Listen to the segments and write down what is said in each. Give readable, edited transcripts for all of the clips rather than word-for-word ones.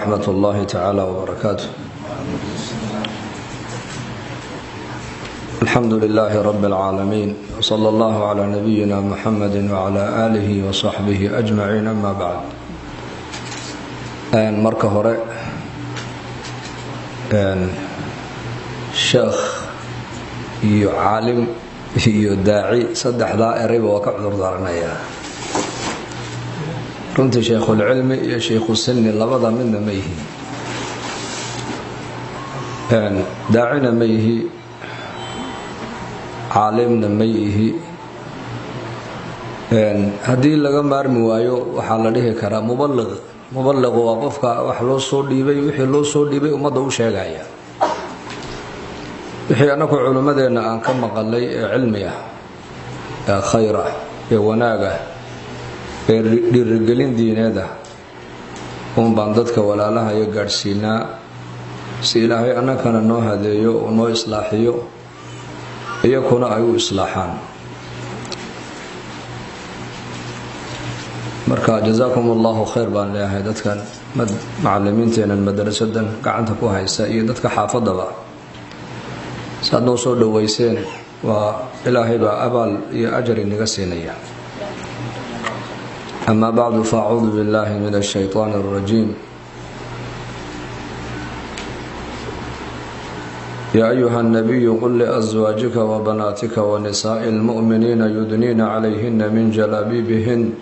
Raxmat ullaahi tacaala wbarakaatu. Alxamdu lilaahi rabi اlcaalamiin, wsala allahu calaa nabiyina muxamedi wcala aalihi wasaxbihi ajmaciin, ama bacd. Marka hore, sheekh iyo caalim iyo daaci, saddexdaa ereyba waa ka cudur daaranayaa. Runtii sheikhulcilmi iyo shaykhu sinni labada midna ma yihi, daacina ma yihi, caalimna ma yihi. Haddii laga maarmi waayo, waxaa la dhihi karaa mubaliq. Mubaliqu waa qofka wax loo soo dhiibay, wixii loo soo dhiibay ummadda u sheegaya. Wixii annaku culimmadeenna aan ka maqalay ee cilmi ah, ee khayr ah, ee wanaag ah, ee dhiirigelin diineed ah uun baan dadka walaalahaya gaadhsiinaa, si Ilaahay annakana noo hadeeyo oo noo islaaxiyo, iyakuna ay u islaaxaan. Marka jasaakum allahu khayr baan leeyahay dadkan macalimiinteenan madarasadan gacanta ku haysa iyo dadka xaafadaba. Saad noo soo dhoweyseen, waa Ilaahay baa abaal iyo ajar inaga siinaya. Ama bacdu, fa acuudu billahi min ashayطaan اrajiim. Yaa ayuha الnabiyu, qul liأswaajika wabanaatika wanisaaءi اlmu'miniina yudniina calayhina min jalaabiibihin,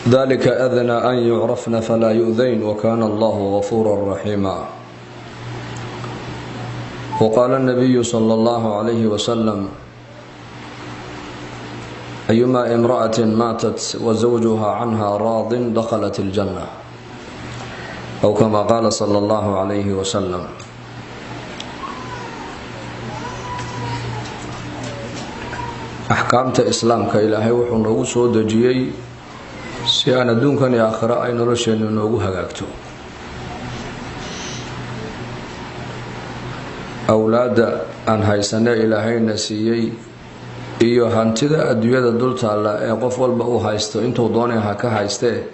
dalika adnaa an yucrafna falaa yu'dayn, wakana allahu gafuura raxiima. Waqaala nabiyu sala allahu calayhi wasalam: ayumaa imra'atin maatat wasawjuha canha raadin dakhalat iljanna, aw kama qaala sala allahu calayhi wasalam. Axkaamta Islaamka Ilaahay wuxuu noogu soo dejiyey si aan adduunkan iyo aakhiro ay nolosheennu noogu hagaagto. Awlaadda aan haysane Ilaahayna siiyey iyo hantida adduunyada dul taalla ee qof walba uu haysto, intuu doonay ha ka haystee,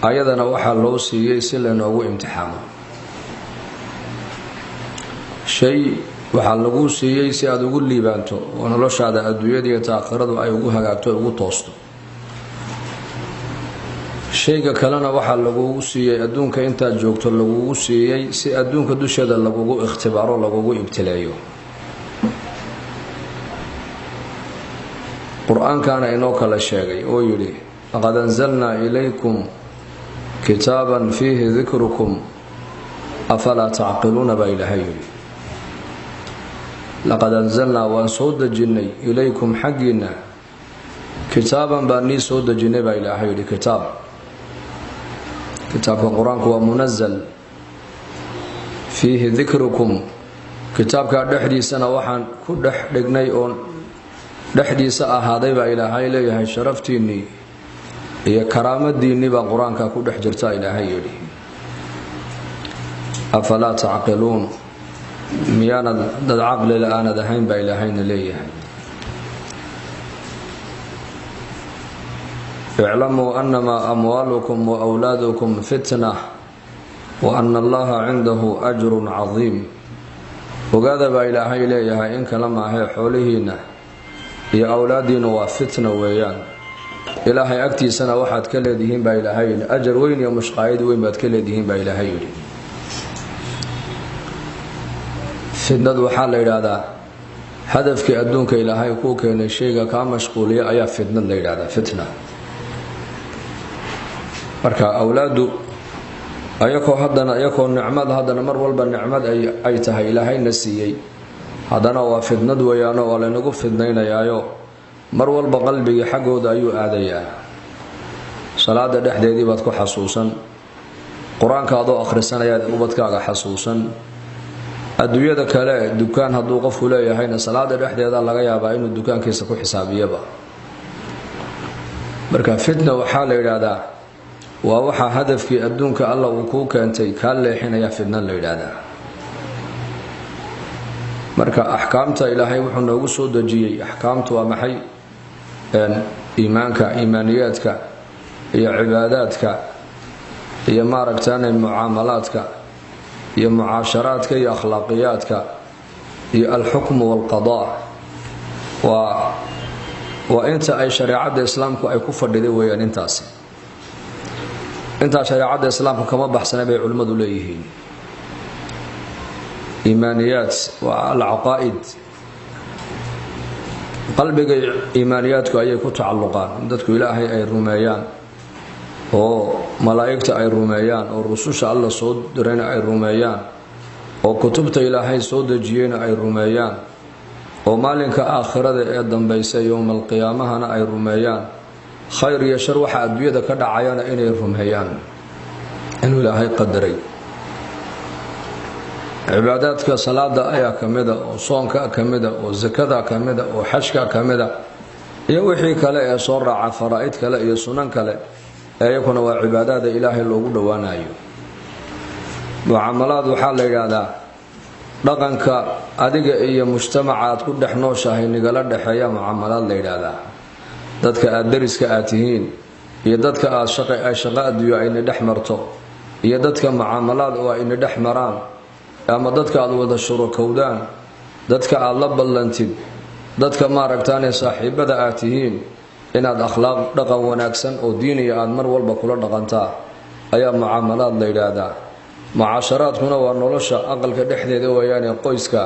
ayadana waxaa loo siiyey si laynoogu imtixaamo. Shay waxaa laguu siiyey si aada ugu liibaanto oo noloshaada adduunyada iyo taakhiradu ay ugu hagaagto, ugu toosto. Shayga kalena waxaa lagugu siiyey adduunka intaad joogto lagugu siiyey si adduunka dusheeda lagugu ikhtibaaro, lagugu ibtileeyo. Qur-aankana inoo kala sheegay oo yidhi: laqad anzalnaa ilaykum kitaaban fiihi dikrukum, afalaa tacqiluuna, baa Ilaahay yidhi. Laqad anzalnaa, waan soo dejinnay, ilaykum, xaggiinna, kitaaban baan nii soo dejinnay, baa Ilaahay yidhi. Kitaab, kitaabka Qur-aanku waa munazal. Fiihi dikrukum, kitaabkaa dhexdiisana waxaan ku dhex dhignay oo dhexdiisa ahaaday, baa Ilaahay leeyahay, sharaftiinnii iyo karaamadiinnii baa Qur-aanka ku dhex jirta, Ilaahay yidhi. Afalaa tacqiluun, miyaanad dad caqli la-aanad ahayn, baa Ilaahayna leeyahay. Iclamuu annamaa amwaalukum wa wlaadukum fitna, wa ana Allaha cindahu ajrun cadiim. Ogaada, baa Ilaahay leeyahay, in kale maahee xoolihiinna iyo awlaaddiinnu waa fitna weeyaan. Ilaahay agtiisana waxaad ka leedihiin, baa Ilaahay yidhi, ajar weyn iyo mushqaayad weyn baad ka leedihiin, baa Ilaahay yidhi. Fitnadu waxaa la yidhaahdaa hadafkii adduunka Ilaahay kuu keenay shayga kaa mashquuliya ayaa fitnad la yidhahdaa, fitna. Marka awlaaddu ayakoo haddana iyakoo nicmad, haddana mar walba nicmad ay tahay Ilaahayna siiyey, haddana waa fitnad weeyaano waa laynagu fidnaynayaayo. Mar walba qalbigii xaggooda ayuu aadayaa. Salaada dhexdeedii baad ku xasuusan, Qur-aanka adoo akhrisanayaad ubadkaaga xasuusan. Adduunyada kale, dukaan hadduu qofku leeyahayna, salaada dhexdeeda laga yaabaa inuu dukaankiisa ku xisaabiyaba. Marka fitna waxaa la yidhaahdaa waa waxaa hadafkii adduunka Alla uu kuu keentay kaa leexinaya, fitna la yidhaahdaa. Marka axkaamta Ilaahay wuxuu noogu soo dejiyey, axkaamtu waa maxay? Iimaanka, iimaaniyaadka iyo cibaadaadka Iyo maaragtaanay mucaamalaadka iyo mucaasharaadka iyo akhlaaqiyaadka iyo alxukmu waalqadaa, waa inta ay shareecadda islaamku ay ku fadhiday weeyaan. Intaasi intaa shareecadda islaamku kama baxsanay bay culimmadu leeyihiin. Iimaaniyaat waa alcaqaa'id, qalbiga iimaaniyaadku ayay ku tacalluqaan, in dadku Ilaahay ay rumeeyaan oo malaa'igta ay rumeeyaan oo rususha Alla soo dirayna ay rumeeyaan oo kutubta Ilaahay soo dejiyeyna ay rumeeyaan oo maalinka aakhirada ee dambaysa, yowma alqiyaamahana, ay rumeeyaan, khayr iyo shar waxa adduunyada ka dhacayana inay rumeeyaan inuu Ilaahay qadaray. Cibaadaadka salaada ayaa ka mida, oo soonka ka mida, oo sakada ka mida, oo xajka ka mida, iyo wixii kale ee soo raaca, faraa'id kale iyo sunan kale ee iyakuna waa cibaadaada Ilaahay loogu dhowaanayo. Mucaamalaad waxaa la yidhaahdaa dhaqanka adiga iyo mujtamaca aad ku dhex nooshahay nigala dhexeeya mucaamalaad la yidhaahdaa. Dadka aad dariska aad tihiin iyo dadka aad shaqa ay shaqo adduunyo ayna dhex marto iyo dadka mucaamalaad oo ayna dhex maraan, ama dadka aad wada shurakowdaan, dadka aad la ballantid, dadka maaragtaane saaxiibada aad tihiin, inaad akhlaaq dhaqan wanaagsan oo diiniya aad mar walba kula dhaqantaa ayaa mucaamalaad la yidhaahdaa. Mucaasharaadkuna waa nolosha aqalka dhexdeeda weeyaane, qoyska,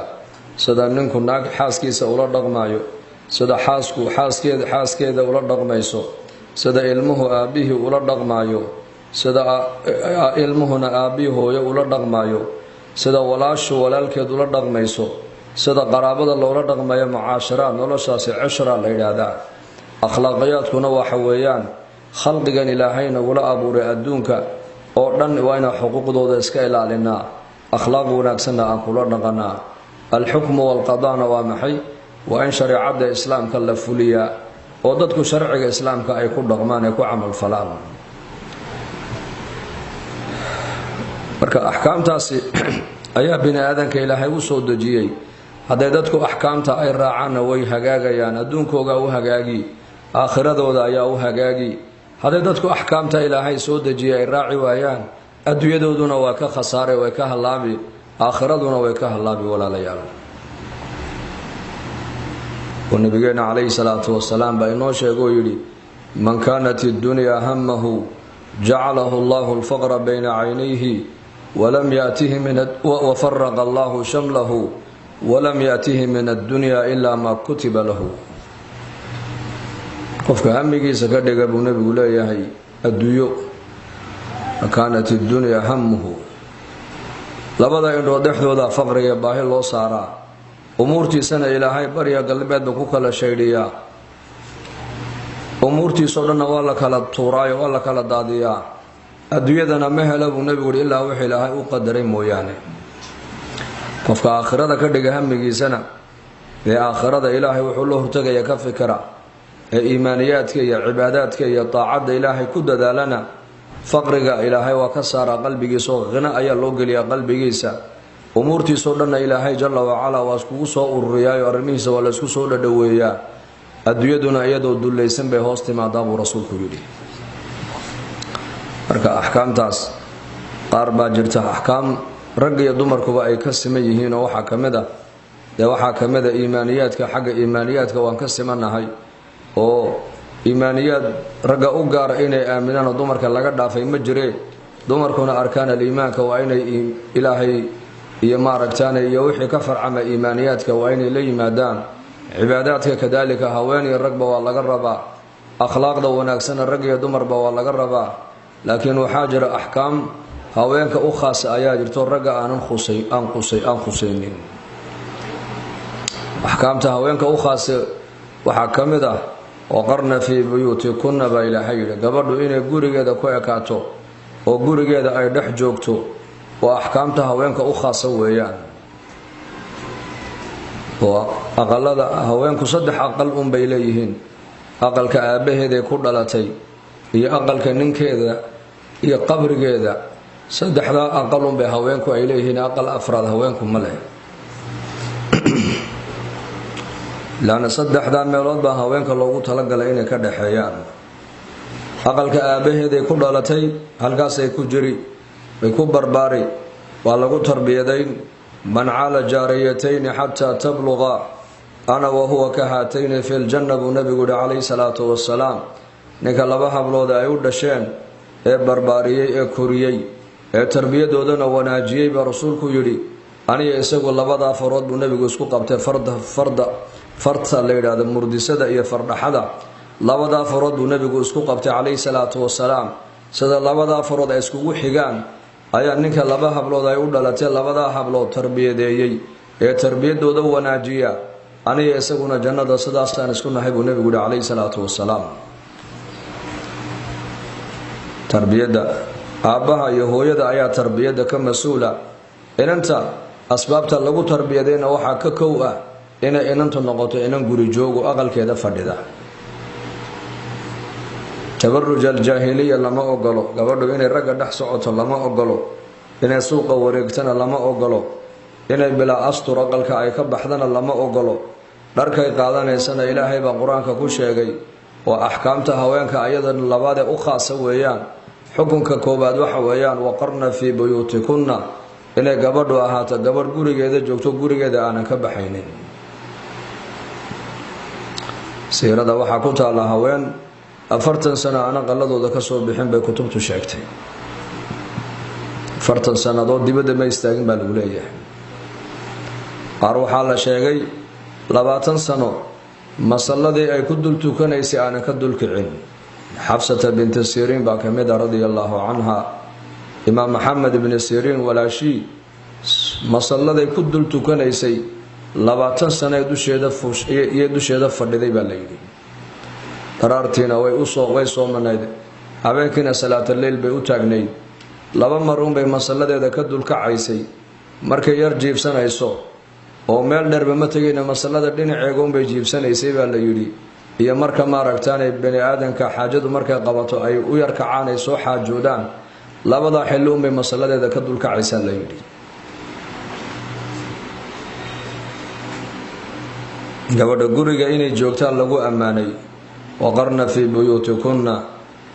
sida ninku naag xaaskiisa ula dhaqmayo, sida xaasku xaaskeeda ula dhaqmayso, sida ilmuhu aabbihii ula dhaqmaayo, sida ilmuhuna aabbihii hooyo ula dhaqmaayo, sida walaashu walaalkeed ula dhaqmayso, sida qaraabada loola dhaqmayo, mucaasharaad noloshaasi cishra la yidhaahdaa. Akhlaaqiyaadkuna waxa weeyaan khalqigan Ilaahay nagula abuuray adduunka oo dhan waa inaan xuquuqdooda iska ilaalinaa, akhlaaq wanaagsanna aan kula dhaqanaa. Alxukmu waalqadaana waa maxay? Waa in shareecadda islaamka la fuliyaa oo dadku sharciga islaamka ay ku dhaqmaan ee ku camalfalaan. Marka axkaamtaasi ayaa bini aadanka Ilaahay u soo dejiyey. Hadday dadku axkaamta ay raacaanna way hagaagayaan, adduunkoogaa u hagaagi, aakhiradooda ayaa u hagaagi. Hadday dadku axkaamta Ilaahay soo dejiyay ay raaci waayaan, adduunyadooduna waa ka khasaaray, way ka hallaabi, aakhiraduna way ka hallaabi, walaalayaal. Oo nabigeena calayhi salaatu wasalaam baa inoo sheegoo yidhi: "Man kaanat iddunyaa hamahu jacalahu Allahu alfaqra bayna caynayhi walam yatihi wafaraqa Allahu shamlahu walam yaatihi min addunya ilaa maa kutiba lahu." Qofka hamigiisa ka dhiga, buu nebigu leeyahay, adduunyo, kaanat iddunya hamuhu, labada indhood dhexdooda faqriga baahi loo saaraa, umuurtiisana Ilaahay barya galbeedba ku kala shaydhiyaa, umuurtiisao dhanna waa la kala tuuraayo, waa la kala daadiyaa, adduunyadana ma hela, buu nebigu uhi, ilaa wix Ilaahay u qadaray mooyaane. Qofka aakhirada ka dhiga hamigiisana ee aakhirada Ilaahay wuxuu la hortagaya ka fikira ee iimaaniyaadka iyo cibaadaadka iyo daacadda Ilaahay ku dadaalana, faqriga Ilaahay waa ka saaraa qalbigiisa oo khina ayaa loo geliyaa qalbigiisa, umuurtiisao dhanna Ilaahay jalla wacalaa waa iskugu soo ururiyaayo, arrimihiisa waa la isku soo dhadhoweeyaa, adduunyaduna iyadoo dullaysan bay hoos timaadaa, buu rasuulku yidhi. Marka axkaamtaas qaar baa jirta axkaam rag iyo dumarkuba ay ka siman yihiin, oo waxaa ka mid ah dee waxaa ka mid a iimaaniyaadka. Xagga iimaaniyaadka waan ka simannahay, oo iimaaniyaad ragga u gaara inay aaminaan oo dumarka laga dhaafay ma jiree. Dumarkuna arkaan aliimaanka waa inay Ilaahay iyo maaragtaane iyo wixii ka farcama iimaaniyaadka waa inay la yimaadaan. Cibaadaadka kadaalika haween iyo ragba waa laga rabaa. Akhlaaqda wanaagsanna rag iyo dumarba waa laga rabaa. Laakiin waxaa jira axkaam haweenka u khaasa ayaa jirto, ragga aanan khusay aan qusay aan khusaynin. Axkaamta haweenka u khaasa waxaa ka mid ah "waqarna fii buyuutikunna" baa Ilaahay yidhi. Gabadhu inay gurigeeda ku ekaato oo gurigeeda ay dhex joogto waa axkaamta haweenka u khaasa weeyaan. Oo aqalada haweenku saddex aqal unbay leeyihiin: aqalka aabbaheeday ku dhalatay, iyo aqalka ninkeeda, iyo qabrigeeda. Saddexdaa aqal unbay haweenku ay leeyihiin, aqal afraad haweenku ma leh. Laanna saddexdaa meelood baa haweenka loogu talagalay inay ka dhexeeyaan. Aqalka aabbaheeday ku dhalatay, halkaasay ku jiri, way ku barbaari, waa lagu tarbiyadayn. Man caala jaariyatayni xataa tabluqa ana wa huwa ka haatayni fi ljanna, buu nabigu yihi calayhi salaatu wasalaam. Ninka laba hablood ay u dhasheen ee barbaariyey ee koriyey ee tarbiyadoodana wanaajiyey, baa rasuulku yidhi, aniga isagu labadaa farood buu nebigu isku qabtay, farda farda farta la yidhaahdo murdisada iyo fardhaxada, labadaa farood buu nebigu isku qabtay calayhi salaatu wasalaam. Sida labadaa farood ay iskugu xigaan ayaa ninka laba hablood ay u dhalatay, labadaa hablood tarbiyadeeyey ee tarbiyadooda wanaajiya, aniga isaguna jannada sidaasaan isku nahay, buu nebigu yihi calayhi salaatu wasalaam. Tarbiyadda aabbaha iyo hooyada ayaa tarbiyadda ka mas-uula. Inanta asbaabta lagu tarbiyadayna waxaa ka kow ah inay inantu noqoto inan guri joogo, aqalkeeda fadhida. Tabaruj aljaahiliya lama ogolo. Gabadhu inay ragga dhex socoto lama ogolo, inay suuqa wareegtana lama ogolo, inay bilaa astur aqalka ay ka baxdana lama ogolo. Dharkay qaadanaysana Ilaahay baa Qur-aanka ku sheegay. Waa axkaamta haweenka ayada labaadee u khaasa weeyaan. Xukunka koowaad waxa weeyaan waqarna fii buyuutikunna, inay gabadhu ahaato gabadh gurigeeda joogto, gurigeeda aanan ka baxaynin. Siirada waxaa ku taalla haween 40 sano aan aqaladooda ka soo bixin bay kutubtu sheegtay. 40 sannadood dibadda ma istaagin baa lagu leeyahay. Qaar waxaa la sheegay 20 sano masalladii ay ku dul tukanaysay aanan ka dulkicin. Xafsata binti Siriin baa ka mid a, radia allaahu canha, Imaam Maxamed ibni Siriin walaashii. Masalladay ku dul tukanaysay 20 sano dusheeda iyo dusheeda fadhiday baa la yidhi. Daraartiina way usoo way soomanayd, habeenkiina salaataleyl bay u taagnayd. Laba mar unbay masalladeeda ka dulkacaysay, markay yar jiibsanayso oo meel dheerba ma tegayna, masallada dhinaceega unbay jiibsanaysay baa la yidhi, iyo marka maaragtaanay bani aadanka xaajadu markay qabato ay u yar kacaan ay soo xaajoodaan. Labadaa xilli unbay masalladeeda ka dulkacaysaa la yidhi. Gabadha guriga inay joogtaan lagu ammaanay, waqarna fii buyuutikunna,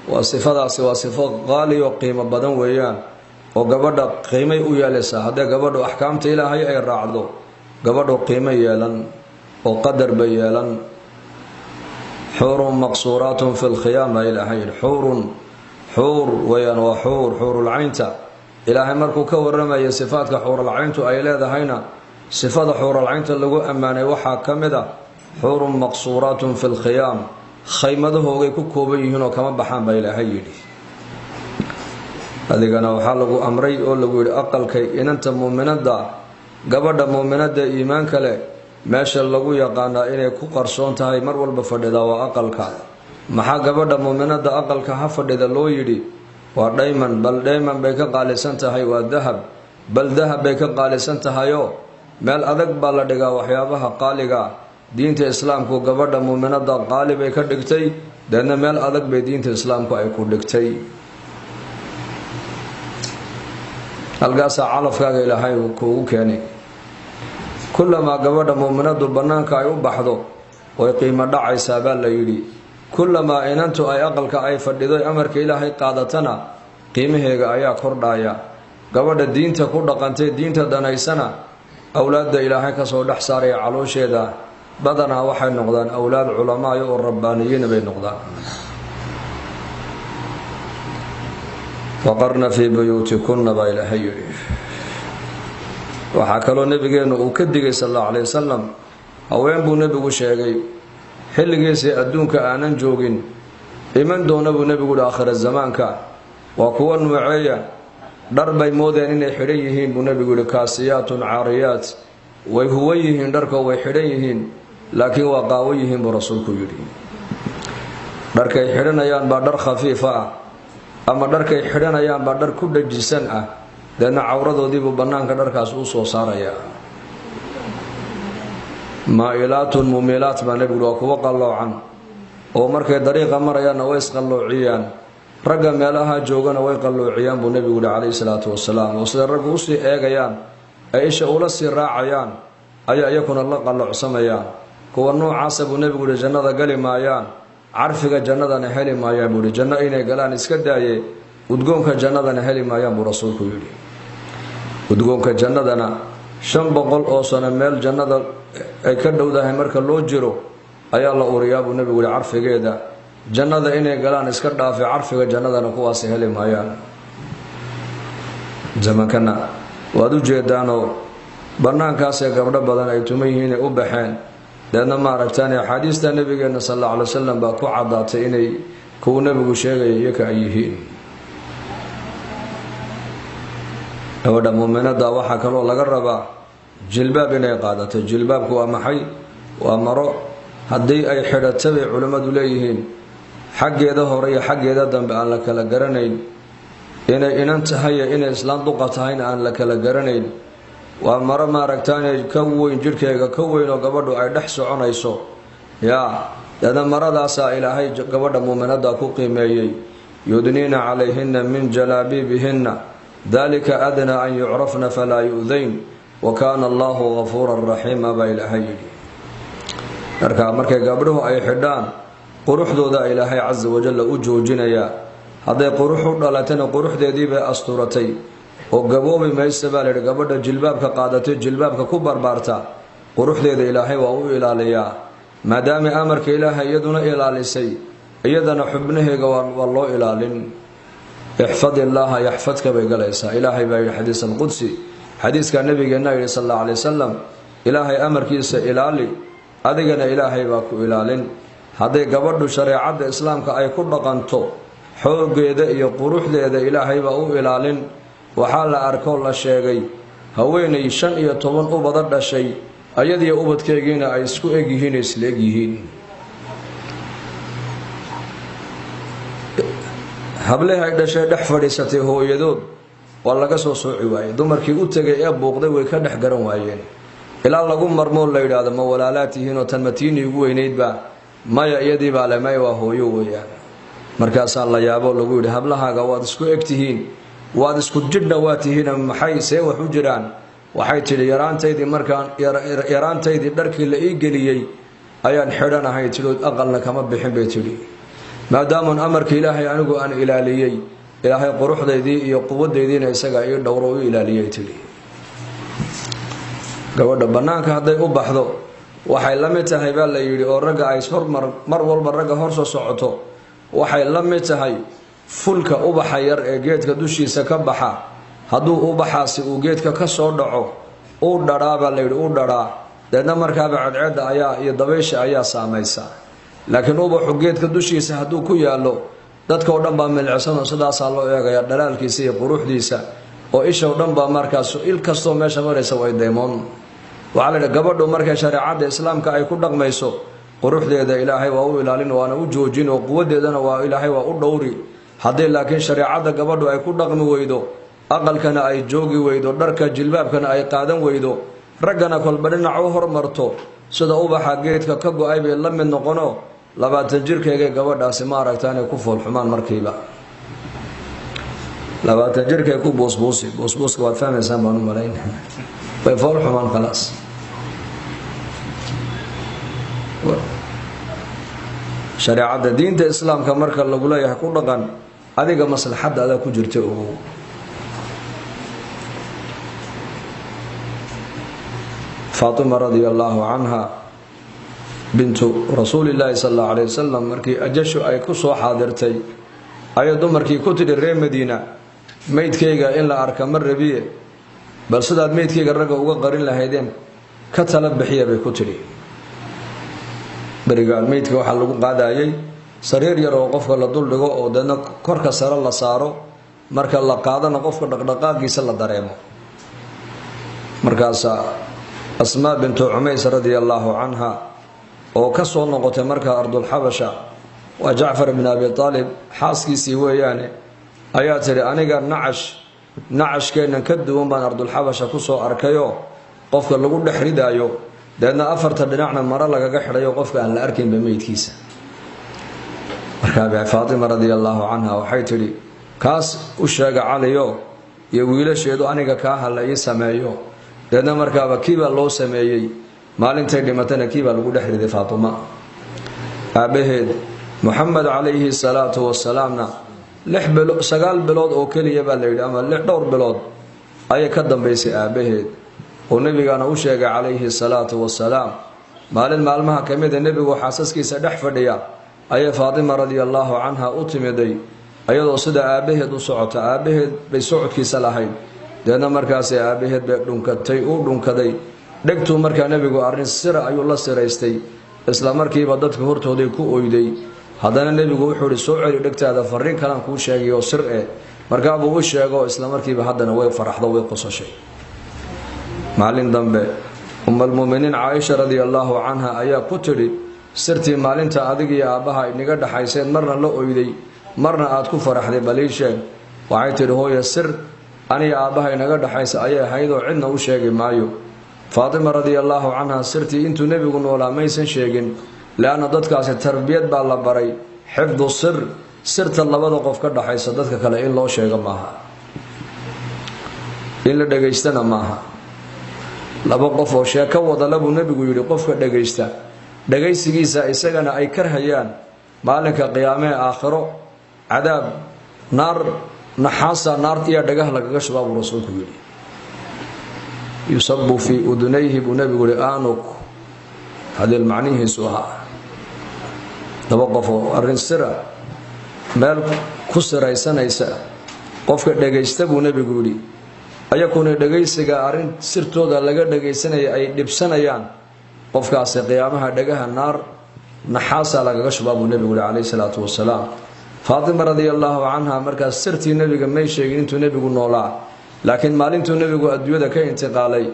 waa sifadaasi, waa sifo qaali oo qiimo badan weeyaan, oo gabadha qiimay u yeelaysaa. Haddee gabadhu axkaamta Ilaahay ay raacdo, gabadhu qiimo yeelan oo qadar bay yeelan. Xuurun maqsuuraatun fi lkhiyaam baa Ilaahay yidhi. Xuurun, xuur weeyaan, waa xuur, xuurulcaynta. Ilaahay markuu ka warramaya sifaadka xuuralcayntu ay leedahayna, sifada xuuralcaynta lagu ammaanay waxaa ka mid a xuurun maqsuuraatun fi lkhiyaam, khaymadahoogay ku kooban yihiin oo kama baxaan baa Ilaahay yidhi. Adigana waxaa lagu amray oo lagu yidhi aqalkay inanta muuminadda, gabadha muuminadda iimaanka leh, meesha lagu yaqaanaa inay ku qarsoon tahay, mar walba fadhidaa, waa aqalka. Maxaa gabadha muuminadda aqalka ha fadhida loo yidhi? Waa dhayman, bal dhayman bay ka qaalisan tahay, waa dahab, bal dahab bay ka qaalisan tahayoo meel adag baa la dhigaa waxyaabaha qaaliga. Diinta Islaamku gabadha muuminadda qaali bay ka dhigtay, deedna meel adag bay diinta Islaamku ay ku dhigtay. Halkaasaa calafkaaga Ilaahay kuugu keenay. Kullamaa gabadha muuminaddu bannaanka ay u baxdo, way qiimo dhacaysaa baa la yidhi. Kullamaa inantu ay aqalka ay fadhido amarka Ilaahay qaadatana, qiimaheega ayaa kordhaya. Gabadha diinta ku dhaqantay, diinta danaysana, awlaadda Ilaahay kasoo dhex saaraya caloosheeda badanaa waxay noqdaan awlaad culamaayo oo rabbaaniyiina bay noqdaan. Waqarna fii buyuutikunna baa Ilaahay yidhi. Waxaa kaloo Nebigeennu uu ka digay sal allahu caleyhi wasalam, haween buu nebigu sheegay xilligiisii adduunka aanan joogin, iman doona buu nebigu yihi aakhira zamaanka. Waa kuwa nuuceeya? Dhar bay moodeen inay xidhan yihiin buu nebigu yihi, kaasiyaatun caariyaat, way huwan yihiin dharkoo way xidhan yihiin, laakiin waa qaawan yihiin buu rasuulku yidhi. Dharkay xidhanayaan baa dhar khafiifa ah, ama dharkay xidhanayaan baa dhar ku dhajisan ah, deedna cawradoodiibuu bannaanka dharkaas u soo saarayaa. Maa-ilaatun mumilaat baa nebigu, waa kuwo qalloocan oo markay dariiqa marayaanna way isqalloociyaan, ragga meelaha joogana way qalloociyaan buu nebigu yihi calayhi salaatu wasalaam. Oo siday raggu usii eegayaan ay isha ula sii raacayaan ayaa iyakuna la qalloocsamayaan. Kuwa noocaasa buu nebigu yihi jannada gali maayaan. Carfiga jannadana heli maayaan buuhi. Janno inay galaan iska daaye, udgoonka jannadana heli maayaan buu rasuulku yidhi. Udgoonka jannadana 500 oo sano meel jannada ay ka dhowdahay marka loo jiro ayaa la uriyaa buu nebigu yihi carfigeeda. Jannada inay galaan iska dhaafe, carfiga jannadana kuwaasi heli maayaan. Zamankana waad u jeedaanoo bannaankaasee gabdho badan ay tuman yihiinay u baxeen. Deedna maaragtaan axaadiista nabigeena sal alla alay wasalam baa ku caddaatay inay kuwu nebigu sheegaya iyaka ay yihiin. Gabadha muuminada waxaa kaloo laga rabaa jilbaab inay qaadato. Jilbaabku waa maxay? Waa maro haddii ay xidhato bay culimmadu leeyihiin xaggeeda hore iyo xaggeeda dambe aan la kala garanayn, inay inan tahay iyo inay islaan duqa tahayna aan la kala garanayn. Waa maro maaragtaane ka weyn jidhkeega, ka weyn oo gabadhu ay dhex soconayso. Yaa deedna maradaasaa ilaahay gabadha muuminada ku qiimeeyey: yudniina calayhina min jalaabiibihinna, dalika adnaa an yucrafna falaa yu-dayn, wa kaana allahu gafuuran raxiima baa ilaahay yidhi. Marka markay gabdhuhu ay xidhaan, quruxdooda ilaahay casa wajalla u joojinayaa. Hadday qurux u dhalatayna, quruxdeedii bay asturatay oo gaboobi maysa baa layidhi. Gabadha jilbaabka qaadatay, jilbaabka ku barbaarta, quruxdeeda ilaahay waa u ilaaliyaa. Maadaama amarka ilaahay iyaduna ilaalisay, iyadana xubnaheega waa loo ilaalin. Ixfad illaaha yaxfadka bay galaysaa. Ilaahay baa yidhi xadiis alqudsi, xadiiskaa nabigeenna yidhi sal alla alay wasalam: ilaahay amarkiisa ilaali, adigana ilaahay baa ku ilaalin. Hadday gabadhu shareecadda islaamka ay ku dhaqanto, xooggeeda iyo quruxdeeda ilaahay baa u ilaalin. Waxaa la arkoo la sheegay haweenay 15 ubada dhashay, ayadiyo ubadkeegiina ay isku egyihiin, isla egyihiin. Hablihii ay dhashay dhex fadhiisatay hooyadood, waa laga soo sooci waayey. Dumarkii u tegay ee buuqday way ka dhex garan waayeen, ilaa lagu marmoo la yidhaahdo: ma walaalaa tihiinoo tan matiini igu weynaydbaa? Maya, iyadii baa le. Maya, waa hooyo weeyaan. Markaasaa la yaabo, lagu yidhi: hablahaaga waad isku eg tihiin, waad isku jidhna waa tihiin, maxay see wax u jiraan? Waxay tidhi: yaraantaydii, markaan yaraantaydii dharkii la ii geliyey ayaan xidhanahay tidhi, aqalna kama bixin bay tidhi. Maadaamun amarka ilaahay anigu aan ilaaliyey, ilaahay quruxdaydii iyo quwadaydiina isagaa ii dhowro u ilaaliyey tidhi. Gabadha bannaanka hadday u baxdo waxay la mid tahay baa la yidhi, oo ragga ay hormar mar walba ragga hor soo socoto, waxay la mid tahay fulka ubaxa yar ee geedka dushiisa ka baxa. Hadduu ubaxaasi uu geedka ka soo dhaco, uu dhadhaa baa layidhi, uu dhadhaa, deedna markaaba cadceedda ayaa iyo dabaysha ayaa saamaysa. Laakiin ubaxu geedka dushiisa hadduu ku yaallo, dadkao dhan baa milcsanoo sidaasaa loo eegaya dhalaalkiisa iyo quruxdiisa, oo isha o dhan baa markaas il kastoo meesha maraysa way daymoon. Waxaa la yidhi gabadhu markay shareecadda islaamka ay ku dhaqmayso, quruxdeeda ilaahay waa u ilaalin, waana u joojin, oo quwadeedana waa ilaahay waa u dhowri. Haddii laakiin shareecadda gabadhu ay ku dhaqmi weydo, aqalkana ay joogi weydo, dharka jilbaabkana ay qaadan weydo, raggana kolba dhinac u hormarto, sida ubaxa geedka ka go-ay bay la mid noqono. 20 jirkeegay gabadhaasi ma aragta inay ku foolxumaan markiiba, 20 jirkay ku buusbuusi. Buusbuuska waad fahmaysaan baan u malayn. Way foolxumaan, khalaas. Shareecadda diinta islaamka marka lagu leeyahay ku dhaqan, adiga maslaxadda adaa ku jirta, ogow. Faatima radia allaahu canha bintu rasuulillaahi sal allahu alay wasalam, markii ajashu ay ku soo xaadirtay, ayay dumarkii ku tidhi reer Madiina: meydkayga in la arka ma rabiye, bal sidaad meydkayga ragga uga qarin lahaydeen ka tala bixiya, bay ku tidhi. Berigaan meydka waxaa lagu qaadayay sariir yar oo qofka la duldhigo, oo deedna korka sare la saaro, marka la qaadana qofka dhaqdhaqaaqiisa la dareemo. Markaasaa Asmaa bintu Cumays radia allaahu canha, oo ka soo noqotay markaa ardulxabasha, waa Jacfar ibn Abi Aalib xaaskiisii weeyaane, ayaa tidhi: aniga nacash nacashkeennan ka duwan baan ardulxabasha kusoo arkayoo qofka lagu dhex ridaayo, deedna afarta dhinacna maro lagaga xidhayo, qofka aan la arkaynba meydkiisa. Markaa Faatima radia allaahu canha waxay tidhi: kaas u sheega Caliyo iyo wiilasheedu, aniga kaa ha la ii sameeyo. Deedna markaaba kiibaa loo sameeyey. Maalintay dhimatana kiibaa lagu dhex riday Faatima. Aabbaheed Muxamed calayhi salaatu wasalaamna 6 bilo 9 bilood oo keliya baa la yidhi, ama 6 dhowr bilood ayay ka dambaysay aabbaheed, oo nebigana u sheegay calayhi salaatu wasalaam. Maalin maalmaha ka mida nebigu xaasaskiisa dhex fadhiya ayay Faatima radia allaahu canha u timiday, ayadoo sida aabbaheed u socota, aabbaheed bay socodkiisa lahayd. Deedna markaasay aabbaheed bay dhunkatay, uu dhunkaday dhegtuu. Markaa nebigu arrin sira ayuu la siraystay, isla markiiba dadka hortooday ku oyday. Haddana nebigu wuxuu ihi: "Soo celi dhegtaada, fariin kalaan kuu sheegay oo sir eh." Markaabuu u sheego, isla markiiba haddana way faraxdo, way qosashay. Maalin dambe umalmuminiin Caaisha radia allaahu canha ayaa ku tidhi: "Sirtii maalinta adig iyo aabbaha inaga dhexayseen, marna la oyday, marna aad ku faraxday, bal ii sheeg." Waxay tidhi: "Hooya, sir aniga aabbaha inaga dhexaysa ayay ahaydoo cidna u sheegi maayo." Faatima radia allaahu canha sirtii intuu nebigu noolaa maysan sheegin, leanna dadkaasi tarbiyad baa la baray, xifdu sir. Sirta labada qof ka dhaxaysa dadka kale in loo sheego maaha, in la dhegaystana maaha. Laba qof oo sheeko wadala buu nebigu yidhi, qofka dhegaysta dhegaysigiisa isagana ay karhayaan, maalinka qiyaamee aakhiro cadaab naar naxaasa naar iyo dhagaha lagaga shubaa buu rasuulku yidhi. "Yusabu fii udunayhi," buu nebigu yihi, "aanuk." Hadil macnihiisu ahaa laba qof oo arrin sira meel ku siraysanaysa, qofka dhegaysta buu nebigu yidhi, ayakuna dhegaysiga arrin sirtooda laga dhagaysanaya ay dhibsanayaan, qofkaasi qiyaamaha dhagaha naar naxaasaa lagaga shubaa buu nebigu yihi calayhi salaatu wasalaam. Faatima radia allaahu canha markaas sirtii nebiga may sheegin intuu nebigu noolaa, laakiin maalintuu nebigu adduunyada ka intiqaalay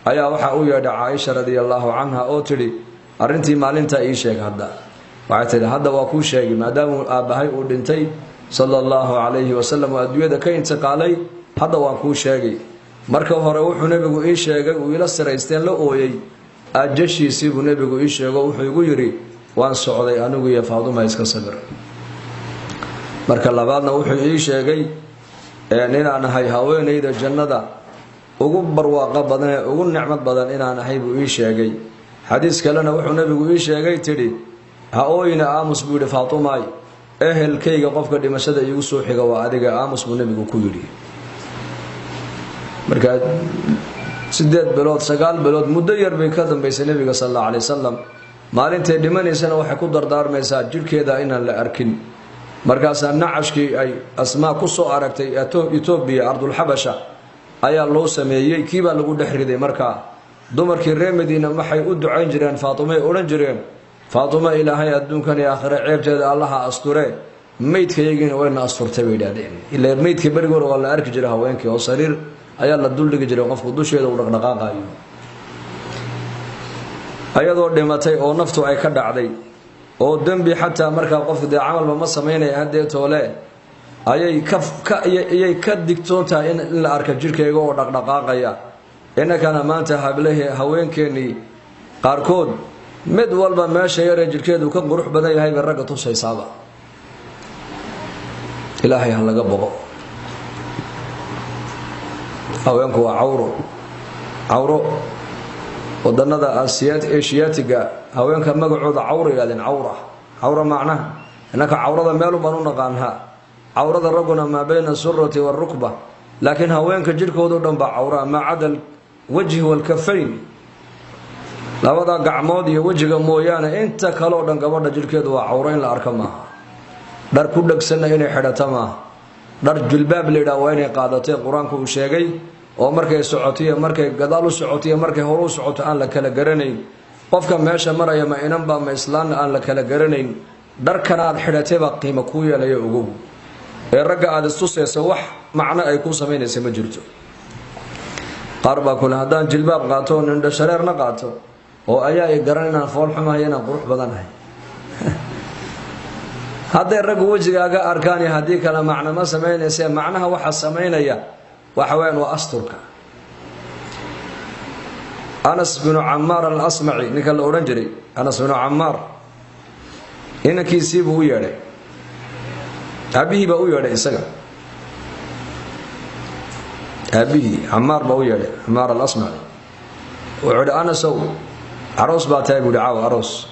ayaa waxaa u yeedhay Caaisha radia allaahu canha oo tidhi: "Arrintii maalintaa ii sheeg hadda." Waxay tidhi: "Hadda waa kuu sheegay, maadaamuu aabbahay uu dhintay sala allahu calayhi wasalam oo adduunyada ka intiqaalay, hadda waan kuu sheegay. Marka hore wuxuu nebigu ii sheegay uu ila siraysteen la ooyey ajashiisii buu nebigu ii sheego. Wuxuu igu yidhi: 'Waan socday anigu iyo Faaduma, iska sabir.' Marka labaadna wuxuu ii sheegay inaan ahay haweenayda jannada ugu barwaaqo badan ee ugu nicmad badan inaan ahay buu ii sheegay. Xadiis kalena wuxuu nebigu ii sheegay," tidhi, "ha ooyina, aamus buu yidhi, Faatumaay, ehelkayga qofka dhimashada iigu soo xiga waa adiga, aamus buu nebigu ku yidhi." Markaa 8 bilood, 9 bilood, muddo yar bay ka dambaysay nebiga sal allahu calay wasalam. Maalintay dhimanaysana waxay ku dardaarmaysaa jidhkeeda inaan la arkin. Markaasaa nacashkii ay Asmaa ku soo aragtay Etoobiya, ardulxabasha, ayaa loo sameeyey, kiibaa lagu dhex riday. Markaa dumarkii reer Madiina waxay u ducayn jireen Faatumay, odhan jireen: "Faatuma Ilaahay adduunkan iyo aakhire ceebteeda Allaha asture, meydkayagiina wayna asturtay," bay yidhahdeen. Ilaa meydka berigoor waa la arki jiray haweenkii, oo sariir ayaa la duldhigi jiray, qofku dusheeda uu dhaqdhaqaaqayo. Ayadoo dhimatay oo naftu ay ka dhacday oo dembi xataa markaa qofku dee camalba ma samaynaya haddee toole, ayay kaayay ka digtoon tahay in la arka jidhkayga oo dhaqdhaqaaqaya. Innakana maanta hablehe haweenkeennii qaarkood mid walba meesha yaree jidhkeedu ka qurux badan yahay bay ragga tusaysaaba. Ilaahay ha laga boqo. Haweenku waa cawro, cawro. Wadanada Asiya Eshiyaatiga haweenka magacooda cawra yidhahdeen, cawra, cawra. Macnaha innaka cawrada meelu baan u naqaanaa, cawrada ragguna maa bayna surati waarukba, laakiin haweenka jidhkoodo dhan baa cawraa, maa cada alwajhi waalkafayn, labada gacmood iyo wejiga mooyaane, inta kaleo dhan gabadha jidhkeedu waa cawro. In la arka maaha, dhar ku dhegsanna inay xidhato maaha. Dhar jilbaab la yidhaha waa inay qaadatay, Qur-aanku uu sheegay, oo markay socoto iyo markay gadaal u socoto iyo markay hore u socoto aan la kala garanayn, qofka meesha maraya ma inanba ma islaanna aan la kala garanayn. Dharkana aad xidhatay baa qiimo kuu yeelaya, ogow. Ee ragga aada istusaysa wax macno ay kuu samaynaysa ma jirto. Qaar baa kule: "Haddaan jilbaab qaato oo nindho shareerna qaato oo ayaa i garan inaan fool xumahay, inaan qurux badanahay." Hadday raggu wejigaaga arkaan iyo haddii kale macno ma samaynayse. Macnaha waxa samaynaya waxa weyaan waa asturka. Anas binu Camaar Alasmaci, ninka la odhan jiray Anas binu Camaar, inankiisiibuu u yeedhay, aabbihii baa u yeedhay isaga, aabbihii Camaar baa u yeedhay, Camaar Alasmaci. Wuxuu idhi: "Anasow, aroos baa tahay," buu ihi, "caawa aroos."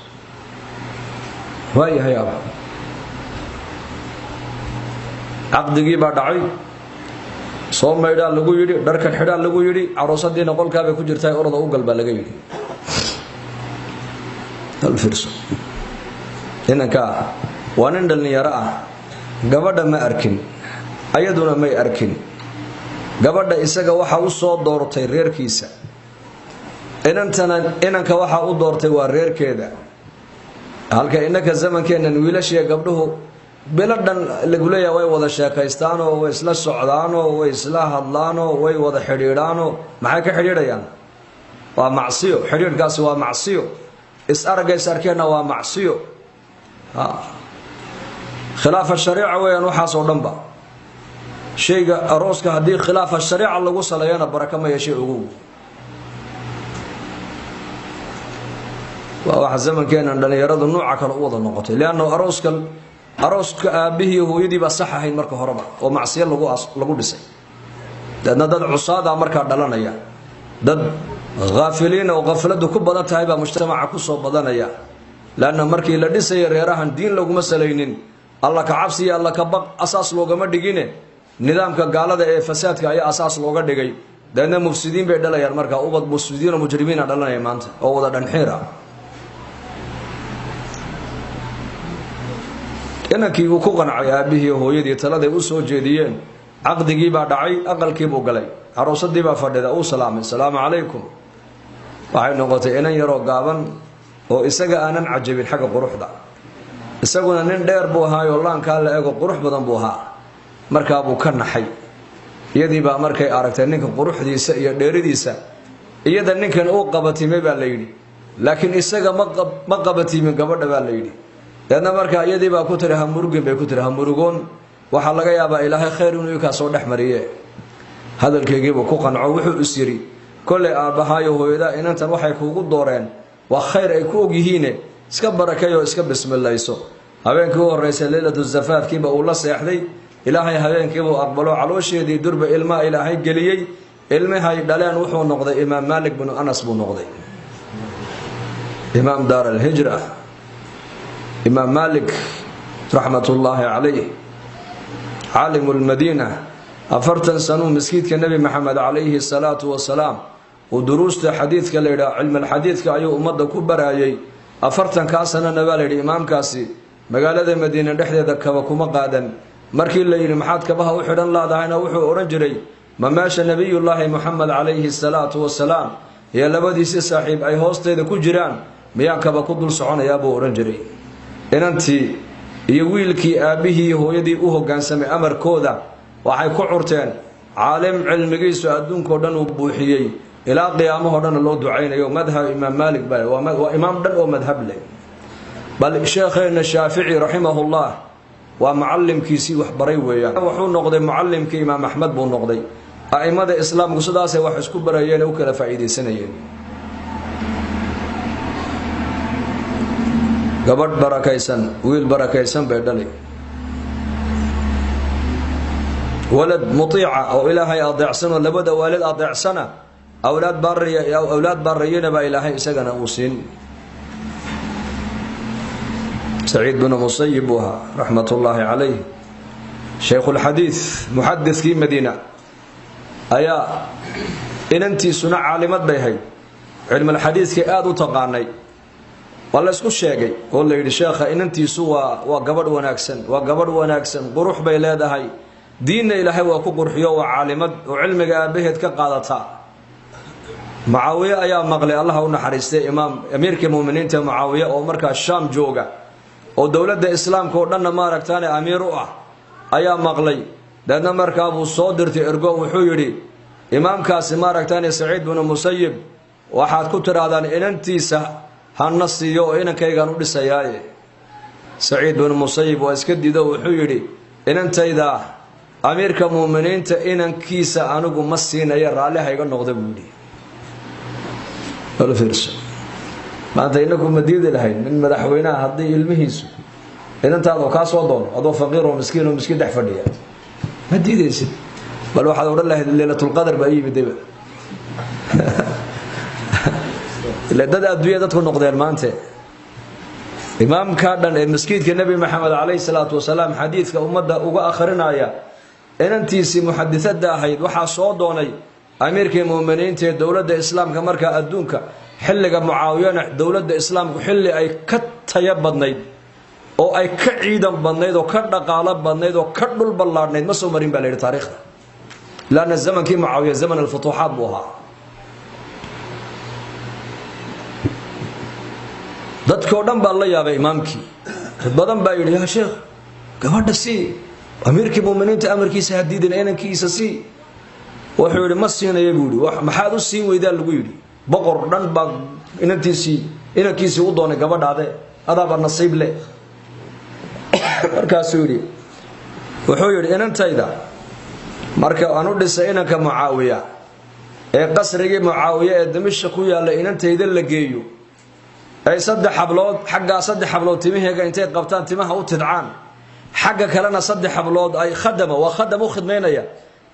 "Waayahay, aaba." Caqdigii baa dhacay, soo maydhaa lagu yidhi, dharkan xidhaa lagu yidhi, caruusadiina qolkaabay ku jirtaa, orada u gal baa laga yidhi. Fiirso, inankaa waa nin dhallinyaro ah, gabadha ma arkin, ayaduna may arkin. Gabadha isaga waxaa u soo doortay reerkiisa, inantana inanka waxaa u doortay waa reerkeeda. Halka innaka zamankeennan wiilashiya gabdhuhu bilo dhan lagu leeyaha way wada sheekaystaanoo way isla socdaanoo way isla hadlaanoo way wada xidhiidhaanoo. Maxay ka xidhiidhayaan? Waa macsiyo. Xidhiidhkaasi waa macsiyo. Is aragga is arkeenna waa macsiyo, khilaafa shariica weeyaan waxaasoo dhanba. Shayga arooska haddii khilaafa shariica lagu saleeyana baraka ma yeeshay, ogow. Waa waxa zamankeenan dhallinyaradu nuuca kale u wada noqotay, lianna arooska aabbihii hooyadii baa sax ahayn marka horeba oo macsiyo lagu dhisay. Deedna dad cusaada markaa dhalanaya, dad haafiliina oo khafladu ku badan tahay baa mujtamaca ku soo badanaya, leanna markii la dhisaya reerahan diin laguma salaynin, alla ka cabsiya alla ka baq asaas loogama dhigine, nidaamka gaalada ee fasaadka ayaa asaas looga dhigay. Deedna mufsidiin bay dhalayaan markaa, ubad mufsidiin oo mujrimiina dhalanaya maanta oo wada dhanxiir ah. Inankii uu ku qancay aabbihii hooyadii taladay u soo jeediyeen. Caqdigii baa dhacay, aqalkiibuu galay, caruusadii baa fadhida, uu salaamay, "Salaamu calaykum." Waxay noqotay inan yaroo gaaban oo isaga aanan cajabin xagga quruxda. Isaguna nin dheer buu ahaayoo laankaa la ego qurux badan buu ahaa. Markaabuu ka naxay. Iyadii baa markay aragtay ninka quruxdiisa iyo dheeridiisa, iyada ninkan uu qabatimay baa la yidhi, laakiin isaga ma qabatimin gabadha baa la yidhi. Deedna markaa iyadii baa ku tiri, "Ha murugin," bay ku tiri, "ha murugoon, waxaa laga yaabaa Ilaahay khayr inuu ikaa soo dhex mariye." Hadalkaygiibuu ku qanco. Wuxuu is yidhi, "Kollay aabbahaayo hooyada inantan waxay kuugu dooreen waa khayr ay ku og yihiine, iska barakeeyoo iska bismilayso." Habeenkii u horreysay, leylatu zafaafkiiba uu la seexday. Ilaahay habeenkiibuu aqbalo, caloosheedii durba ilmaa Ilaahay geliyey. Ilmihay dhaleen wuxuu noqday Imaam Maalik binu Anas buu noqday, imaam daar alhijra, Imaam Maalik raxmatullaahi calayh, caalimu lmadiina. 40 sanuu maskiidka Nebi Maxamed calayhi salaatu wasalaam uu duruusta xadiidka la yidhaha cilmalxadiidka ayuu ummadda ku baraayay. 40-kaa sanana baa layidhi imaamkaasi magaalada Madiine dhexdeeda kaba kuma qaadan. Markii la yidhi, "Maxaad kabaha u xidhan laadahayna?" wuxuu odhan jiray, "Ma meesha Nebiyullaahi Moxamed calayhi salaatu wasalaam iyo labadiisi saaxiib ay hoosteeda ku jiraan miyaan kaba ku dul soconayaa?" buu odhan jiray. Inantii iyo wiilkii aabbihii hooyadii u hoggaansamay amarkooda waxay ku curteen caalim cilmigiisu adduunkao dhan uu buuxiyey, ilaa qiyaamahoo dhanna loo ducaynayo. Madhab Imaam Maalik baa waa imaam dhan oo madhab leh. Bal sheekheenna Shaafici raximahullah waa mucallimkiisii waxbaray weeyaan. Wuxuu noqday mucallimkii Imaam Axmed buu noqday. A'immada islaamku sidaasay wax isku barayeen ee u kala faa'iidaysanayeen. Gabadh barakaysan, wiil barakaysan bay dhalay, walad mutiica oo Ilaahay adeecsan oo labada waalid adeecsana, awlaad baariya, awlaad baariyana baa Ilaahay isagana uu siin. Saciid binu Musayib buu ahaa raxmatullaahi calayh, shaykhuulxadiid, muxadidkii Madiina ayaa inantiisuna caalimad bay hayd, cilmalxadiidkii aada u taqaanay. Waa la isku sheegay oo la yidhi, sheekha inantiisu waa gabadh wanaagsan, waa gabadh wanaagsan, qurux bay leedahay, diinna Ilaahay waa ku qurxiyo, waa caalimad oo cilmiga aabbaheed ka qaadata. Mucaawiye ayaa maqlay, Allaha u naxariistay, imaam amiirkii muminiinta Mucaawiye oo markaa Shaam jooga oo dowladda islaamka oo dhanna maaragtaane amiir u ah ayaa maqlay. Deedna markaa buu soo dirtay ergo. Wuxuu yidhi, "Imaamkaasi maaragtaane Saciid binu Musayib waxaad ku tidhaahdaan inantiisa hana siiyo oo inankaygaan u dhisayaaye." Saciid binu Musayib waa iska diido. Wuxuu yidhi, "Inantayda amiirka muuminiinta inankiisa anigu ma siinaya, raalli hayga noqda," buu yidhi. Maanta inaku ma diidi lahayn nin madaxweyneha haddii ilmihiisu inantaadoo kaa soo doono, adoo faqiir oo miskiin oo miskiin dhex fadhiya? Ma diidaysid, bal waxaad odhan lahayd, "Leylatulqadar baa iyimidayba." Ile dad adduunya dadku noqdeen maante. Imaamkaa dhan ee maskiidka Nebi Maxamed calayhi salaatu wasalaam xadiidka ummadda uga akhrinaya Inantiisii muxadisada ahayd waxaa soo doonay amiirkii muuminiinta ee dowladda islaamka. Markaa adduunka xilliga Mucaawiyana dowladda islaamku xilli ay ka tayo badnayd oo ay ka ciidan badnayd oo ka dhaqaalo badnayd oo ka dhul ballaadhnayd ma soo marin baa la yidhi taariikhda, laanna zamankii Mucaawiya zaman alfutuuxaat buu ahaa. Dadkoo dhan baa la yaabay imaamkii, dad badan baa yidhi, yaa sheekh, gabadha sii, amiirkii muminiinta amarkiisa ha diidin, inankiisa sii. Wuxuu yidhi, ma siinaya buu yidhi. Maxaad u siin weydaa lagu yidhi? Boqor dhan baa inantiisii inankiisii u doonay gabadhaade, adaaba nasiib leh. Markaasuu yidhi, wuxuu yidhi, inantayda marka aan u dhisay inanka Mucaawiya ee qasrigii Mucaawiya ee Dimashq ku yaalla inantayda la geeyo, ay saddex hablood xaggaa saddex hablood timaheega intay qabtaan timaha u tidcaan, xagga kalena saddex hablood ay khadama waa khadam u khidmaynaya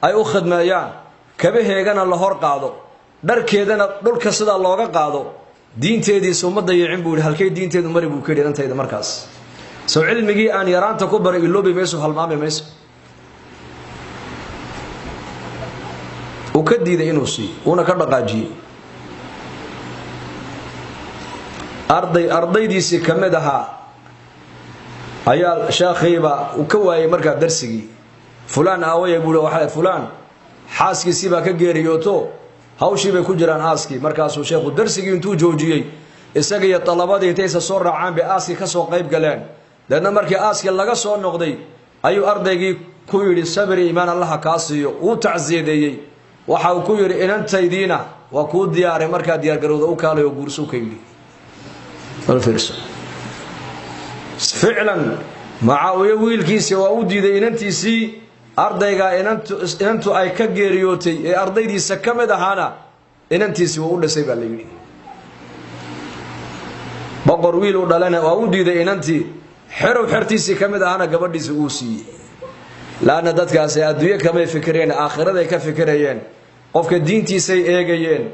ay u khidmeeyaan, kabaheegana la hor qaado, dharkeedana dhulka sidaa looga qaado, diinteediisa uma dayicin buu yidhi. Halkay diinteedu mari buu ka yidhi inantayda markaas? Soo cilmigii aan yaraanta ku baray iloobi mayso, halmaami mayso. Uu ka diiday inuu siiyo, uuna ka dhaqaajiyey. Arday ardaydiisii ka mid ahaa ayaa sheekhiiba uu ka waayey markaa darsigii. Fulaan aawaya buui, waa fulaan, xaaskiisii baa ka geeriyooto, hawshii bay ku jiraan aaskii. Markaasuu sheekhu darsigii intuu joojiyey, isaga iyo dalabadii intaysa soo raacaan bay aaskii ka soo qayb galeen. Deedna markii aaskii laga soo noqday ayuu ardaygii ku yidhi, sabri iimaan allaha kaa siiyo. Wuu tacsiyadeeyey. Waxa uu ku yidhi, inantaydiina waa kuu diyaaray, markaa diyaargarowda u kaalay oo guursuu ka yidhi. Ficlan Mucaawiye wiilkiisii waa u diiday inantiisii. Ardaygaa inantu ay ka geeriyootay ee ardaydiisa ka mid ahaana inantiisii waa u dhisay baa la yidhi. Boqor wiil u dhalana waa u diiday inantii, xerow xertiisii ka mid ahaana gabadhiisi uu siiyey. Laanna dadkaasi adduunye kamay fikireen, aakhiraday ka fikirayeen, qofka diintiisay eegayeen.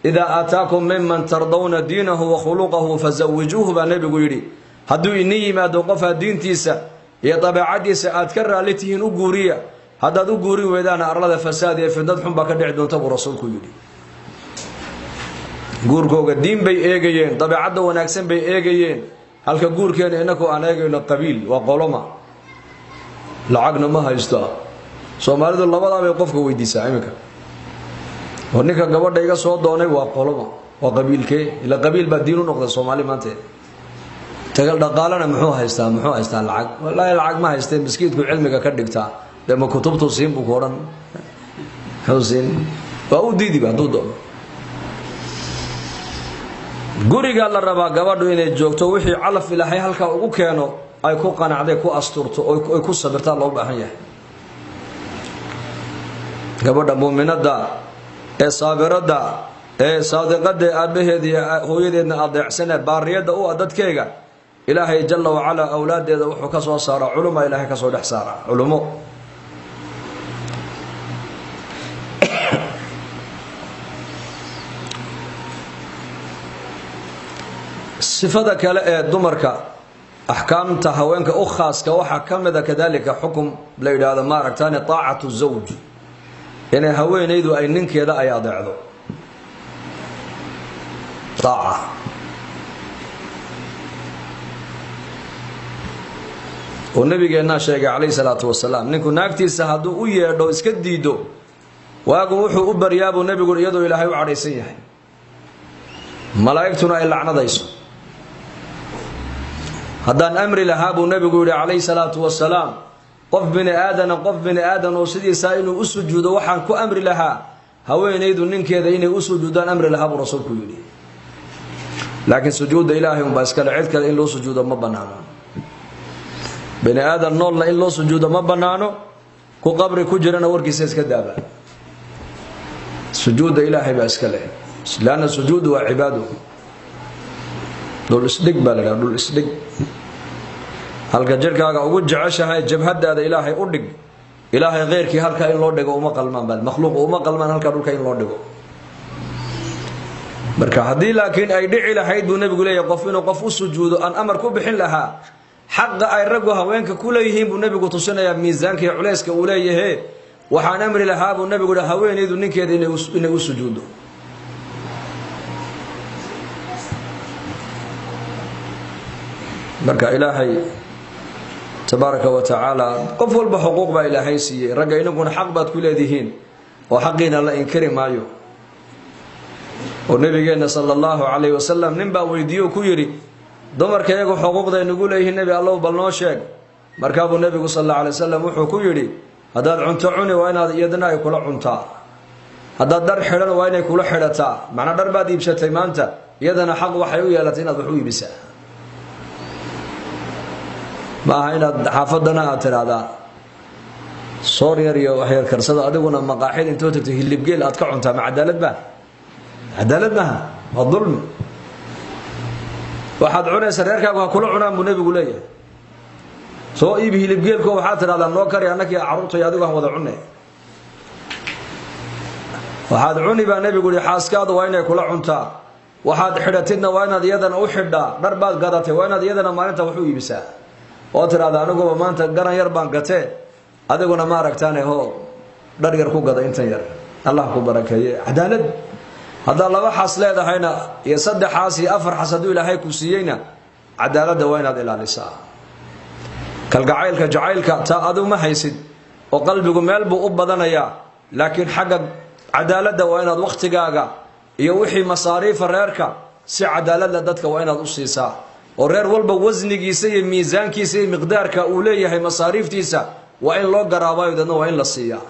Idaa aataakum miman tardawna diinahu wa khuluqahu fazawijuuhu baa nebigu yidhi. Hadduu ini yimaado qofaad diintiisa iyo dabeecadiisa aad ka raalli tihiin, u guuriya. Haddaad u guurin weydaana, arlada fasaad iyo fidnad xun baa ka dhici doonta buu rasuulku yidhi. Guurkooga diin bay eegayeen, dabeecadda wanaagsan bay eegayeen, halka guurkeena inaku aan eegayno qabiil, waa qoloma, lacagna ma haysta. Soomaalidu labadaa bay qofka weydiisaa iminka. War ninka gabadha iga soo doonay waa qoloma, waa qabiilkee? Ila qabiil baa diin u noqda Soomaali maanta. Tagal dhaqaalena muxuu haystaa? Muxuu haystaa lacag? Wallaahi lacag ma haystee, miskiidku cilmiga ka dhigtaa. Dee ma kutubtu siin buu ku odhan? Muxuu siin? Waa u diidiba hadduu doono. Gurigaa la rabaa gabadhu inay joogto, wixii calaf ilaahay halkaa ugu keeno ay ku qanacday, ku asturto oo ay ku sabirtaa loo baahan yahay. Gabadha muuminadda ee saabiradda ee saadiqada, aabbaheed iyo hooyadeedna adeecsane, baariyadda u ah dadkeega, Ilaahay jalla wacalaa awlaaddeeda wuxuu ka soo saaraa culuma, Ilaahay ka soo dhex saaraa culumo. Sifada kale ee dumarka, axkaamta haweenka u khaaska, waxaa ka mida kadalika xukum la yidhaahdo maaragtani taacatu zawj, inay haweenaydu ay ninkeeda ay adeecdo, aaca. Oo nabigeennaa sheegay calayhi salaatu wasalaam, ninku naagtiisa hadduu u yeedho iska diido, waagu wuxuu u baryaabuu nebigu iyadoo Ilaahay u cadhaysan yahay, malaa'igtuna ay lacnadayso. Haddaan amri lahaa buu nebigu yidhi calayhi salaatu wasalaam qof bini aadana, qof bini aadan oo sidiisaa inuu u sujuudo, waxaan ku amri lahaa haweenaydu ninkeeda inay u sujuudaan amri lahaa buu rasuulku yidhi. Laakiin sujuudda Ilaahay unbaa iskale, cid kale in loo sujuudo ma bannaano. Bini aadan noolna in loo sujuudo ma bannaano, ku qabri ku jirana warkiisa iska daaba. Sujuudda Ilaahay baa iska leh, leanna sujuuddu waa cibaado. Dhul isdhig baa la dhaha, dhul isdhig. Halka jirkaaga ugu jeceshahay jabhadaada Ilaahay u dhig. Ilaahay keyrkii halkaa in loo dhigo uma qalmaan, bal makhluuq uma qalmaan halkaa dhulka in loo dhigo. Marka haddii laakiin ay dhici lahayd buu nebigu leeyahy qof inuu qof u sujuudo, aan amar ku bixin lahaa. Xaqa ay raggu haweenka ku leeyihiin buu nebigu tusinayaa, miisaanka iyo culayska uu leeyahe. Waxaan amri lahaa buu nabigu yihi haweenaydu ninkeeda inay u sujuuddo. Marka Ilaahay tabaaraka wa tacaala qof walba xuquuq baa Ilaahay siiyey. Ragga inaguna xaq baad ku leedihiin oo xaqiina la inkari maayo. Oo nabigeenna sala allahu calayhi wasalam nin baa weydiiye ku yidhi dumarka iyagu xuquuqday nagu leeyihiin, nebi Allow bal noo sheeg. Markaabuu nebigu sal alla alay wasalam wuxuu ku yidhi haddaad cunto cuni waa inaad iyadna ay kula cuntaa, haddaad dhar xidhan waa inay kula xidhataa. Macnaa dhar baad iibsatay maanta, iyadana xaq waxay u yeelatay inaad wax u iibisaa. Ma aha inaad xaafadana aad tidhaahdaa soor yar iyo wax yar karsada, adiguna maqaaxid intoo tagtay hilibgeel aad ka cuntaa. Ma cadaalad baa? Cadaalad maaha, waa dulmi. Waxaad cunaysa reerkaagu ha kula cunaan buu nebigu leeyahay. Soo iibi hilibgeelko waxaad tidhahdaa noo kari annakii carruurta iyo adigu han wada cunay. Waxaad cuni baa nebigu yihi xaaskaadu waa inay kula cuntaa, waxaad xidhatidna waa inaad iyadana u xidhaa. Dhar baad gadatay waa inaad iyadana maalinta wax u iibisaa oo tidhahda aniguba maanta garan yar baan gatee, adiguna ma aragtaane hoo dhar yar ku gada intan yar, Allah ku barakeeye. Cadaalad. Haddaad laba xaas leedahayna iyo saddex xaas iyo afar xaas hadduu Ilaahay ku siiyeyna, cadaaladda waa inaad ilaalisaa. Kalgacaylka jacaylka taa adigu ma haysid oo qalbigu meel buu u badanayaa, laakiin xagga cadaaladda waa inaad wakhtigaaga iyo wixii masaariifa reerka si cadaaladla dadka waa inaad u siisaa. Oo reer walba wasnigiisa iyo miisaankiisa iyo miqdaarka uu leeyahay masaariiftiisa waa in loo garaabayo, dadna waa in la siiyaa.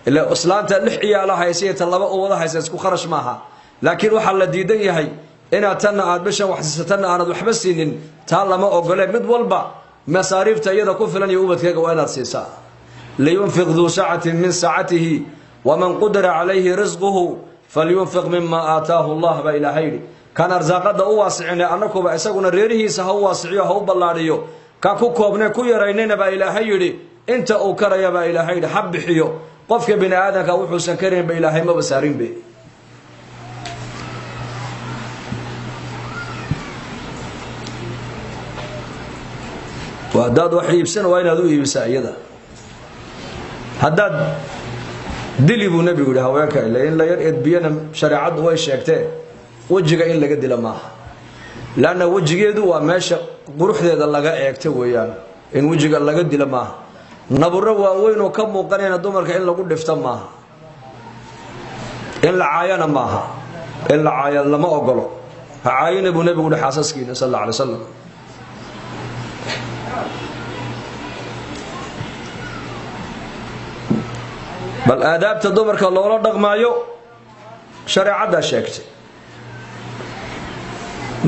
Ila islaanta 6 ciyaala haysa iyo tan laba u wada haysa isku kharash maaha, laakiin waxaa la diidan yahay inaad tanna aad bishan wax siisa tanna aanad waxba siinin. Taa lama ogole. Mid walba masaariifta iyada ku filan iyo ubadkeega waa inaad siisaa. Liyunfiq duu sacatin min sacatihi waman qudira calayhi risquhu falyunfiq mima aataahu Allah baa Ilaahay yidhi. Kan arsaaqada u waasicinay annakuba isaguna reerihiisa ha u waasiciyo, ha u ballaadhiyo. Ka ku koobnay ku yaraynayna baa Ilaahay yidhi inta uu karaya baa Ilaahay yidhi ha bixiyo. Qofka bini aadamka wuxuusan karayn ba Ilaahay maba saarinbe. Haddaad wax iibsan waa inaad u iibisaa iyada. Haddaad dili buu nebigu yihi haweenka, ila in la yar edbiyana shareecaddu way sheegtee, wejiga in laga dila maaha, laanna wejigeedu waa meesha quruxdeeda laga eegta weeyaan. In wejiga laga dila maaha. Naburo waaweyn oo ka muuqanayna dumarka in lagu dhifto maaha, in la caayana maaha. In la caaya lama ogolo. Ha caayina buu nebigu yihi xaasaskiina sal alla alay wasalam. Bal aadaabta dumarka loola dhaqmaayo shareecaddaa sheegtay.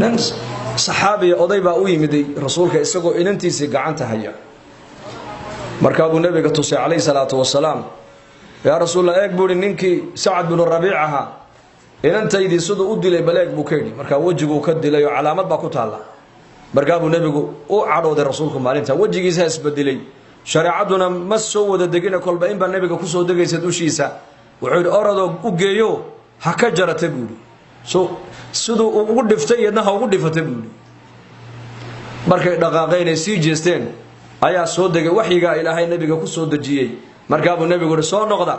Nin saxaabiya oday baa u yimiday rasuulka isagoo inantiisii gacanta haya. Markaa buu nebiga tusay calayhi salaatu wasalaam. Yaa rasuulallah eeg buu ihi ninkii Sacad binu Rabiic ahaa inantaydii siduu u dilay bal eeg buu ka yidhi. Markaa wejiguu ka dilay oo calaamad baa ku taalla. Markaa buu nebigu u cadhooday rasuulku maalinta, wejigiisaa isbedelay. Shareecadduna ma soo wada degina, kolba inbaa nebiga kusoo degaysa dushiisa. Wuxuu yidhi orodoo u geeyo ha ka jarata buu yidhi. Siduu ugu dhiftay iyadna ha ugu dhifata buu yidhi. Markay dhaqaaqeynay sii jeesteen ayaa soo degay waxyigaa Ilaahay nebiga ku soo dejiyey. Markaa buu nebigu yihi soo noqda.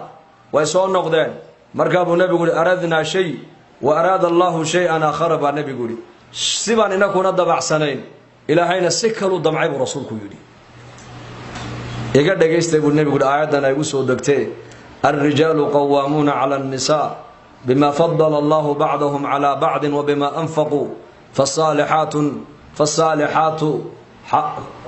Way soo noqdeen. Markaa buu nebigu yihi aradnaa shay wa araada Allahu shay-an aakhara baa nebigu yidhi. Sibaan inakuna dabacsanayn, Ilaahayna si kaluu damcay buu rasuulku yidhi. Iga dhagaystay buu nebigu yihi aayaddan ay u soo degtee alrijaalu qawaamuuna cala annisaa bima fadala Allahu bacdahum calaa bacdin wa bima anfaquu fasaalixaatu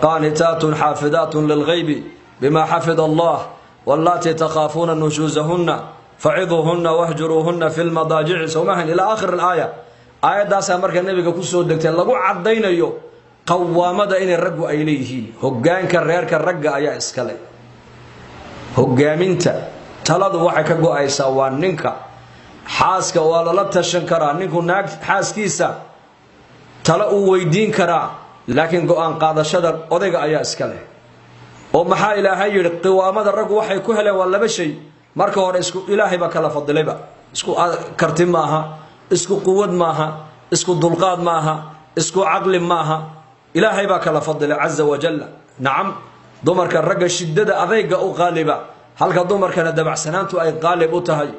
qaanitaatun xaafidaatun lilghaybi bima xafida Allah wallaatii takhaafuuna nushuusahunna faciduuhunna wahjuruuhunna fi lmadaajici sowmahan ilaa aakhir alaaya. Aayaddaasaa marka nebiga ku soo degtay lagu caddaynayo qawaamada inay raggu ay leeyihiin. Hoggaanka reerka ragga ayaa iskale. Hoggaaminta taladu waxay ka go-aysaa waa ninka. Xaaska waa lala tashan karaa, ninku naag xaaskiisa talo uu weydiin karaa, laakiin go-aan qaadashada odayga ayaa iska leh. Oo maxaa Ilaahay yidhi qiwaamada raggu waxay ku heleen waa laba shay. Marka hore isku Ilaahay baa kala fadilayba. Isku karti maaha, isku quwad maaha, isku dulqaad maaha, isku caqli maaha. Ilaahay baa kala fadilay caza wajalla. Nacam, dumarka ragga shiddada adayga u qaaliba, Halka dumarkana dabacsanaantu ay qaalib u tahay.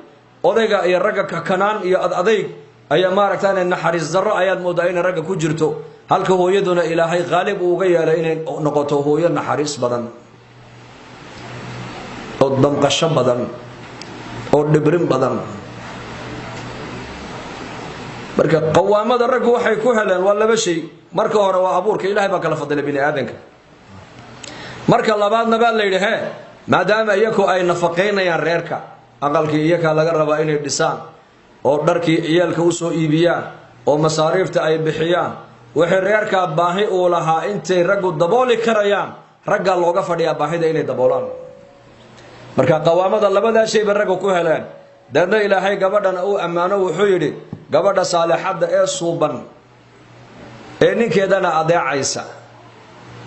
Odayga iyo ragga kakanaan iyo adadayg ayaa maaragtaan naxariis darro ayaad moodaa inay ragga ku jirto, halka hooyaduna Ilaahay qaalib uu uga yeelay inay noqoto hooyo naxariis badan oo damqasho badan oo dhibrin badan. Marka qawaamada raggu waxay ku heleen waa laba shay. Marka hore waa abuurka Ilaahay baa kala fadilay bini aadanka. Marka labaadna baa la yidhi hee, maadaama iyaku ay nafaqaynayaan reerka, aqalkii iyakaa laga rabaa inay dhisaan oo dharkii ciyaalka usoo iibiyaan oo masaariifta ay bixiyaan, wixii reerkaa baahi uu lahaa intay raggu dabooli karayaan, raggaa looga fadhiyaa baahida inay daboolaan. Marka qawaamada labadaa shay bay ragga ku heleen. Deedna Ilaahay gabadhana uu ammaano, wuxuu yidhi gabadha saalixadda ee suuban ee ninkeedana adeecaysa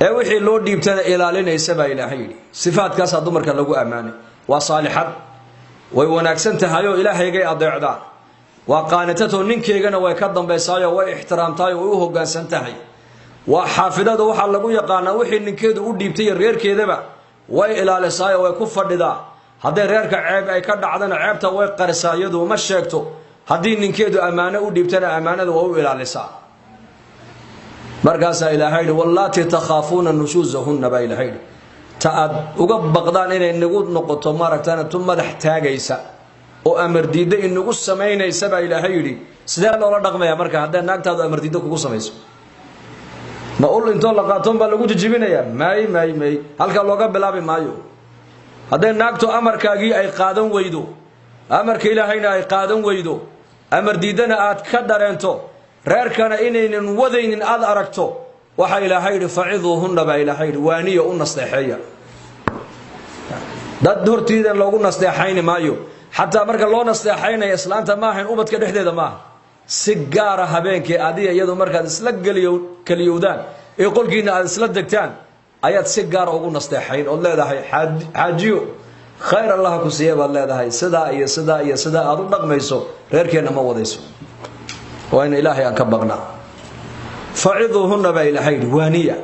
ee wixii loo dhiibtana ilaalinaysa baa Ilaahay yidhi. Sifaadkaasaa dumarka lagu ammaanay. Waa saalixad, way wanaagsan tahayoo Ilaahaygay adeecdaa, waa qaanitatoo ninkeygana way ka dambaysaayo way ixtiraamtahay way u hoggaansan tahay, waa xaafidada, waxaa lagu yaqaanaa wixii ninkeedu u dhiibtay iyo reerkeedaba way ilaalisaayo way ku fadhidaa. Hadday reerka ceeb ay ka dhacdana ceebta way qarisaa, iyadu ma sheegto. Haddii ninkeedu ammaano u dhiibtana ammaanada waa u ilaalisaa. Markaasaa Ilaahay yidhi wallaatii takhaafuuna nushuusahunna baa Ilaahay yidhi, ta aad uga baqdaan inay nagu noqoto maaragtaan tu madax taagaysa oo amar diidda inagu samaynaysa baa Ilaahay yidhi. Sidee loola dhaqmayaa marka hadday naagtaadu amar diiddo kugu samayso? Ma ul intoo la qaatoon baa lagu jijibinayaa? May may may, halkaa looga bilaabi maayo. Hadday naagtu amarkaagii ay qaadan weydo, amarka Ilaahayna ay qaadan weydo, amar diiddana aad ka dhareento, reerkana inaynan wadaynin aad aragto, waxaa Ilaahay yidhi faciduuhunna baa Ilaahay yidhi, waaniya, u nasteexeeya. Dad hortiida loogu nasteexayni maayo. Xataa marka loo nasteexaynaya islaanta maahayn ubadka dhexdeeda maaha, si gaara habeenkii adiga iyadu markaad isla keliyowdaan ee qolkiina aad isla degtaan ayaad si gaara ugu nasteexayn ood leedahay xaajiyo khayr Allaha ku siiya baad leedahay, sidaa iyo sidaa iyo sidaa aad u dhaqmayso reerkeenna ma wadayso, waa in Ilaahay aan ka baqnaa. Faciduuhunna baa Ilaahay yidhi, waaniya.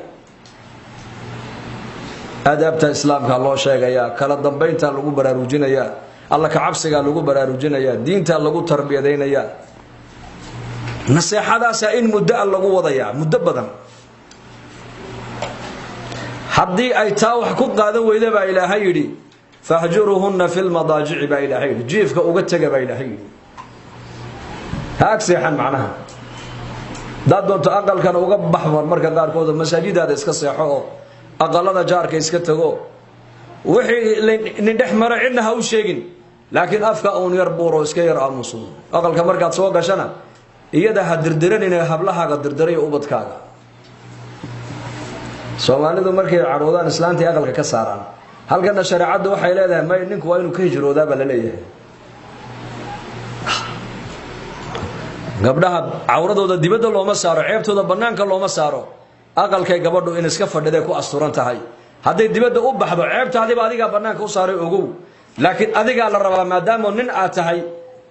Aadaabta islaamka loo sheegayaa, kala dambayntaa lagu baraarujinayaa, alla kacabsigaa lagu baraarujinayaa, diintaa lagu tarbiyadaynayaa. Naseexadaasaa in muddo a lagu wadayaa, muddo badan. Haddii ay taa wax ku qaadan weyda baa Ilaahay yidhi fahjuruuhunna fi lmadaajici baa Ilaahay yidhi, jiifka uga tega baa Ilaahay yidhi, ha ag seexan. Macnaha haddaad doonto aqalkan uga baxmar, marka qaarkood masaajidaada iska seexo oo aqalada jaarka iska tago, wixii nin dhex mara cidna ha u sheegin, laakiin afka uun yar buuro, iska yar aamuso. Aqalka markaad soo gashana iyada ha dirdiranina, hablahaaga dirdiray, ubadkaaga. Soomaalidu markay cadhoodaan islaantii aqalka ka saaraan. Halkana shareecaddu waxay leedahay may, ninku waa inuu ka hijroodaa baa la leeyahay. Gabdhaha cawradooda dibadda looma saaro, ceebtooda bannaanka looma saaro. Aqalkay gabadhu in iska fadhiday ku asturan tahay. Hadday dibadda u baxdo ceebtaadiba adigaa bannaanka u saaray, ogow. Laakiin adigaa la rabaa, maadaama nin aad tahay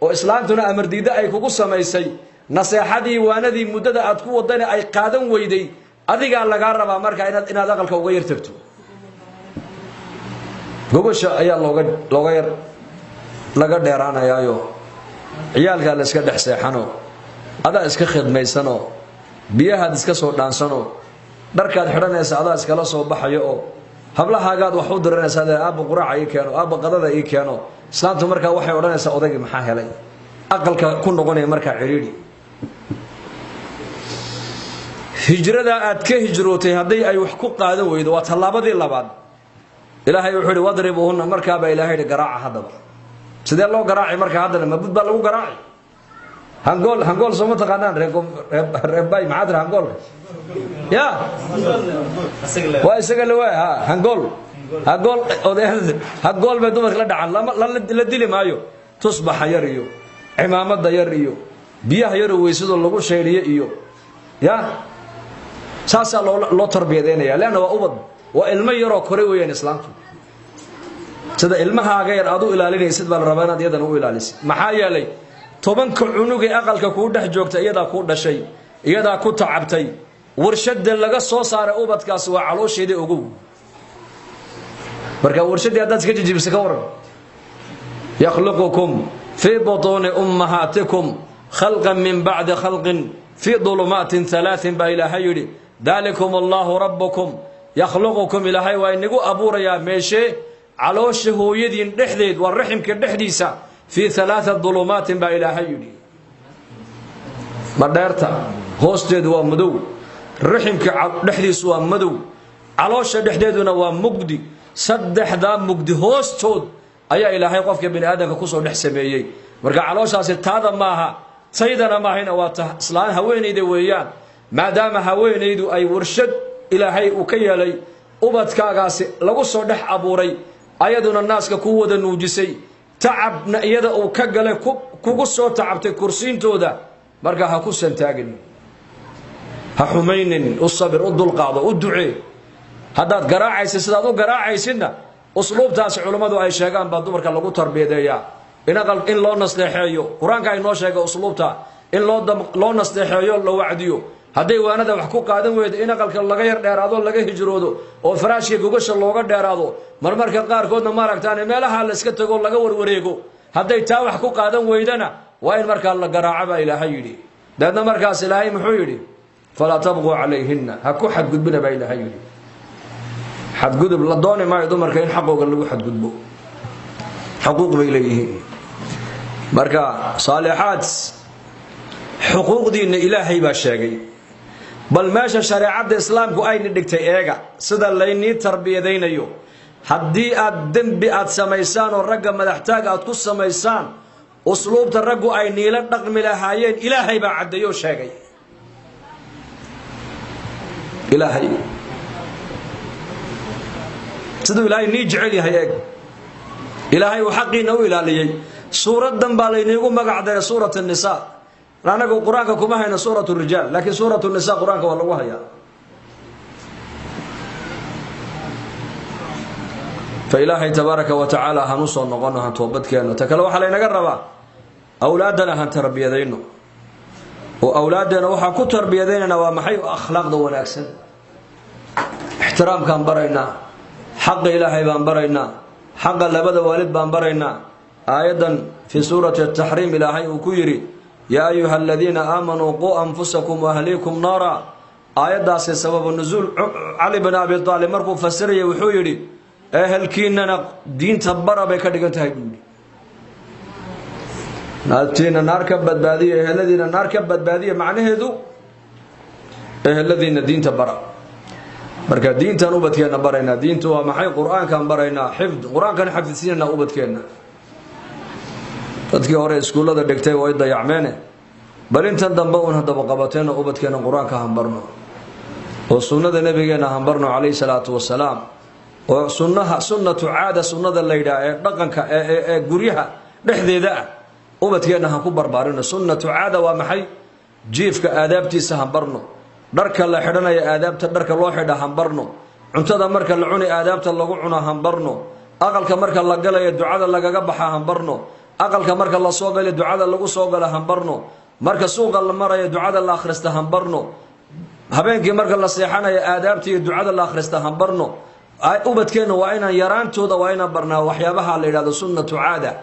oo islaantuna amardiiddo ay kugu samaysay, naseexadii waanadii muddada aad ku wadana ay qaadan weyday, adigaa lagaa rabaa markaa inaad aqalka uga yar tagto. Gogosha ayaa looga yar laga dheeraanayaayo, ciyaalkaa la iska dhex seexano, adaa iska khidmaysanoo, biyahaad iska soo dhaansanoo, dharkaad xidhanaysa adaa iskala soo baxayo oo hablahaagaad wax u diranaysaa, dee aabba quraaca ii keeno, aabba qadada ii keeno. Islaantu markaa waxay odhanaysaa odaygii maxaa helay? Aqalka ku noqonaya markaa cidhiidhi. Hijradaa aad ka hijrootay hadday ay wax ku qaadan weydo, waa tallaabadii labaad. Ilaahay wuxuu ihi wadribuuhunna, markaabaa Ilahay yihi garaaca. Haddaba sidee loo garaaci marka haddana? Mabud baa lagu garaaci? Hangool, hangool sooma taqaanaan reerbay? Maxaa tira hangoolka? Ya waa isaga la waay. Ha, hangool, hangool, hangool bay dumarka la dhacaan. La dili maayo, tusbaxa yar iyo cimaamada yar iyo biyaha yaroo weysadoo lagu shaydhiyo iyo ya saasaa loo tarbiyadeynaya. Leanna waa ubad, waa ilmo yaroo koray weeyaan. Islaamtu sida ilmahaaga yar aad u ilaalinaysid baa la rabaa inaad iyadana u ilaalisid. Maxaa yeelay 10ka cunugee aqalka kuu dhex joogta iyadaa kuu dhashay, iyadaa ku tacabtay. Warshada laga soo saaray ubadkaasi waa caloosheeda, ogow. Marka warshaddii haddaad iska jijibisa ka waran, yakhluqukum fii butuuni ummahaatikum khalqan min bacdi khalqin fii dulumaatin halaatin baa Ilaahay yidhi. Daalikum Allaahu rabbukum yakhluqukum, Ilaahay waa inagu abuurayaa meeshee? Caloosha hooyadiin dhexdeed, waa raximka dhexdiisa. Fii halaaa dulumaatin baa Ilaahay yidhi. Madheerta hoosteedu waa madow, raximka dhexdiisu waa madow, caloosha dhexdeeduna waa mugdi. Saddexdaa mugdi hoostood ayaa Ilaahay qofka bini aadamka kusoo dhex sameeyey. Marka calooshaasi taada maaha, taydana maahayna, waa ta islaan haweenayda weeyaan. Maadaama haweenaydu ay warshad Ilaahay uu ka yeelay, ubadkaagaasi lagu soo dhex abuuray, ayaduna naaska ku wada nuujisay, tacabna iyada uu ka galay, kugu soo tacabtay kursiintooda, marka ha ku santaagin, ha xumaynin, u sabir, u dulqaado, u ducee. Haddaad garaacaysid, sidaad u garaacaysidna usluubtaasi culummadu ay sheegaan baa dumarka lagu tarbiyadeeyaa. In loo nasteexeeyo, Qur-aanka ay noo sheega usluubta, in loo nasteexeeyo, la wacdiyo. Hadday waanada wax ku qaadan weydo, in aqalka laga yar dheeraado, laga hijroodo, oo faraashka gogasha looga dheeraado. Marmarka qaarkoodna maaragtaan meelaha la iska tago, laga warwareego. Hadday taa wax ku qaadan weydana, waa in markaa la garaaco baa Ilaahay yidhi. Dabeedna markaas Ilaahay muxuu yidhi? Falaa tabquu calayhinna, ha ku xadgudbina baa Ilaahay yidhi. Xadgudub la dooni maayo, dumarka in xaqooga lagu xadgudbo, xuquuq bay leeyihiin. Marka saalixaad, xuquuqdiinna Ilaahay baa sheegay. Bal meesha shareecadda Islaamku ayna dhigtay eega, sida laynii tarbiyadaynayo. Haddii aad dembi aad samaysaan oo ragga madaxtaag aad ku samaysaan, usluubta raggu ay niila dhaqmi lahaayeen Ilaahay baa caddeeyoo sheegay. Ilaahay siduu Ilaahay nii jecel yahay eeg, Ilaahay uu xaqiina u ilaaliyey. Suuraddan baa layniigu magac daray Suurat Annisaa. Anagu Qur-aanka kuma hayno Suurat Rijaal, laakiin Suurat Nisa Qur-aanka waa lagu hayaa. Fa Ilaahay tabaaraka wa tacaala han usoo noqono, han toobadkeenno. Ta kale waxaa laynaga rabaa awlaaddana han tarbiyadayno, oo awlaaddeena waxaan ku tarbiyadaynaynaa waa maxay? Akhlaaqda wanaagsan, ixtiraamkaan baraynaa, xaqa Ilaahay baan baraynaa, xaqa labada waalid baan baraynaa. Aayaddan fii suurati Ataxriim Ilaahay uu ku yidhi: yaa ayuha aladiina aamanuu quu anfusakum waahliikum naara. Aayaddaasi sababu nusuul, Cali bin Abi Aalib markuu fasirayay wuxuu yidhi: ehelkiinana diinta bara bay ka dhigan tahay buu yidhi. Naartiina naar ka badbaadiya, eheladiina naar ka badbaadiya, macnaheedu eheladiina diinta bara. Marka diintaan ubadkeenna baraynaa. Diintu waa maxay? Qur-aankaan baraynaa, xifd Qur-aankaan xafidsiinanaa ubadkeenna. Dadkii hore iskuullada dhigtay way dayacmeene, bal intan dambe uun haddaba qabateenna ubadkeenna Qur-aanka hanbarno, oo sunnada Nabigeenna hanbarno calayhi salaatu wasalaam, oo sunnaha sunnatu caada, sunnada la yidhaah ee dhaqanka ee guryaha dhexdeeda ah ubadkeenna han ku barbaarino. Sunnatu caada waa maxay? Jiifka aadaabtiisa hanbarno, dharka la xidhanaya aadaabta dharka loo xidha hanbarno, cuntada marka la cunay aadaabta lagu cuno hanbarno, aqalka marka la galayo ducada lagaga baxa hanbarno, aqalka marka la soo galayo ducada lagu soo gala hanbarno, marka suuqa la marayo ducada la akhrista hanbarno, habeenkii marka la seexanayo aadaabta iyo ducada la akhrista hanbarno. Ubadkeenna waa inaan yaraantooda waa inaan barnaa waxyaabaha la yidhahdo sunnatu caada.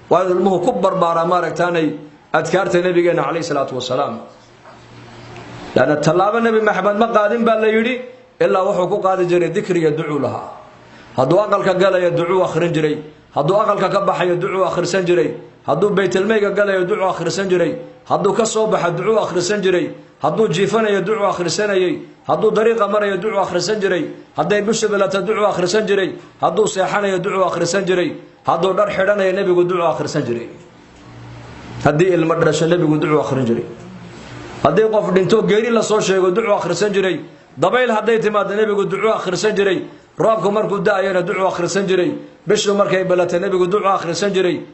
Waa in ilmuhu ku barbaaraa maaragtaanay adkaarta Nabigeena calayhi salaatu wasalaam. Lanna tallaabo Nebi Maxamed ma qaadin baa la yidhi ilaa wuxuu ku qaadi jiray dikriga, ducuu lahaa. Hadduu aqalka galayo ducuu akhrin jiray, hadduu aqalka ka baxayo ducuu akhrisan jiray, hadduu baytalmeyga galayo ducuu akhrisan jiray, hadduu ka soo baxa ducuu akhrisan jiray, hadduu jiifanayo ducuu akhrisanayey, hadduu dariiqa marayo ducuu akhrisan jiray, hadday bisha bilata ducuu akhrisan jiray, hadduu seexanayo ducuu akhrisan jiray, hadduu dhar xidhanayo Nebigu ducuu akhrisan jiray, haddii ilmo dhasho Nebigu ducuu akhrin jiray, haddii qof dhinto geeri lasoo sheego ducuu akhrisan jiray, dabayl hadday timaado Nebigu ducuu akhrisan jiray, roobku markuu da-ayana ducuu akhrisan jiray, bishu markay balata Nebigu ducuu akhrisan jiray,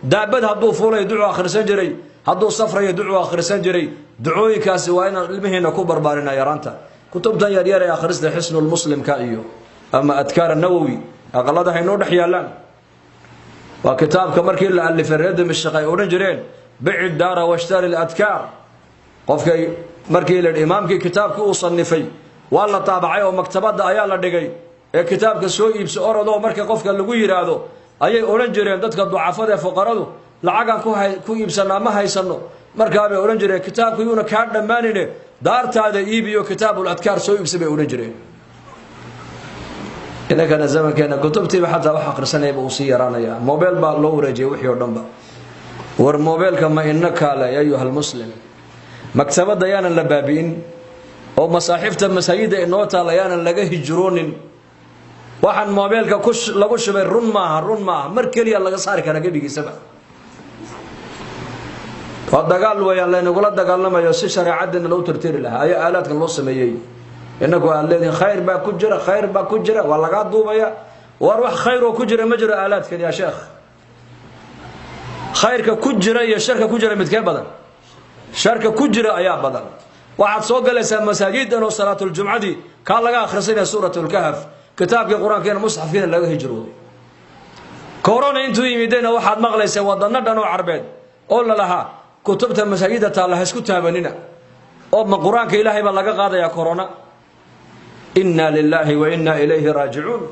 daabad hadduu fuulayo ducuu akhrisan jiray, hadduu safrayo ducuu akhrisan jiray. Ducooyinkaasi waa inaan ilmihiina ku barbaarina yaraanta. Kutubtan yaryar ee akhrista, Xisnulmuslimka iyo ama Adkaar Nawowi, aqalada haynoo dhex yaallaan. Waa kitaabka markii la alifay reer Dimashq ay odhan jireen: bici daara washtari ladkaar. Qofkay markii la imaamkii kitaabkii uu sanifay waa la taabacay oo maktabadda ayaa la dhigay. Ee kitaabka soo iibso orodoo marka qofka lagu yidhaahdo ayay odhan jireen dadka ducafada ee fuqaradu lacagaan ku iibsanaa ma haysanno. Markaabay odhan jireen kitaabku yuuna kaa dhammaanine daartaada iibiyo kitaabul adkaar soo iibsa bay odhan jireen. Inankana zamankeena kutubtiiba xataa wax akhrisanayaba uu sii yaraanayaa, mobeel baa loo wareejiyay wixii oo dhanba. War mobeelka ma ina kaale ya ayuha almuslim, maktabadda yaanan la baabi'in oo masaaxiifta masaajidda inoo taala yaanan laga hijroonin. Waxaan mobeelka lagu shubay run maaha, run maaha, mar keliya laga saari karaa gebigiisaba. Waa dagaal weeyaan laynagula dagaalamayo si shareecaddeena loo tirtiri lahaa ayaa aalaadkan loo sameeyey. Inagu aad leedihin khayr baa ku jira, khayr baa ku jira, waa lagaa duubaya. War wax khayr oo ku jira ma jiro aalaadkan yaa sheekh. Khayrka ku jira iyo sharka ku jira midkee badan? Sharka ku jira ayaa badan. Waxaad soo galaysaa masaajidan oo salaatuljumcadii kaa laga akhrisanaya suuratlkahf, kitaabkii qur-aankiina musxafkiina laga hijrooday. Corona intuu yimidayna waxaad maqlaysaa wadano dhan oo carbeed oo lalahaa kutubta masaajida taalla ha isku taabanina, oo ma qur-aanka ilaahay baa laga qaadayaa corona? Inna lilaahi wa inna ilayhi raajicuun.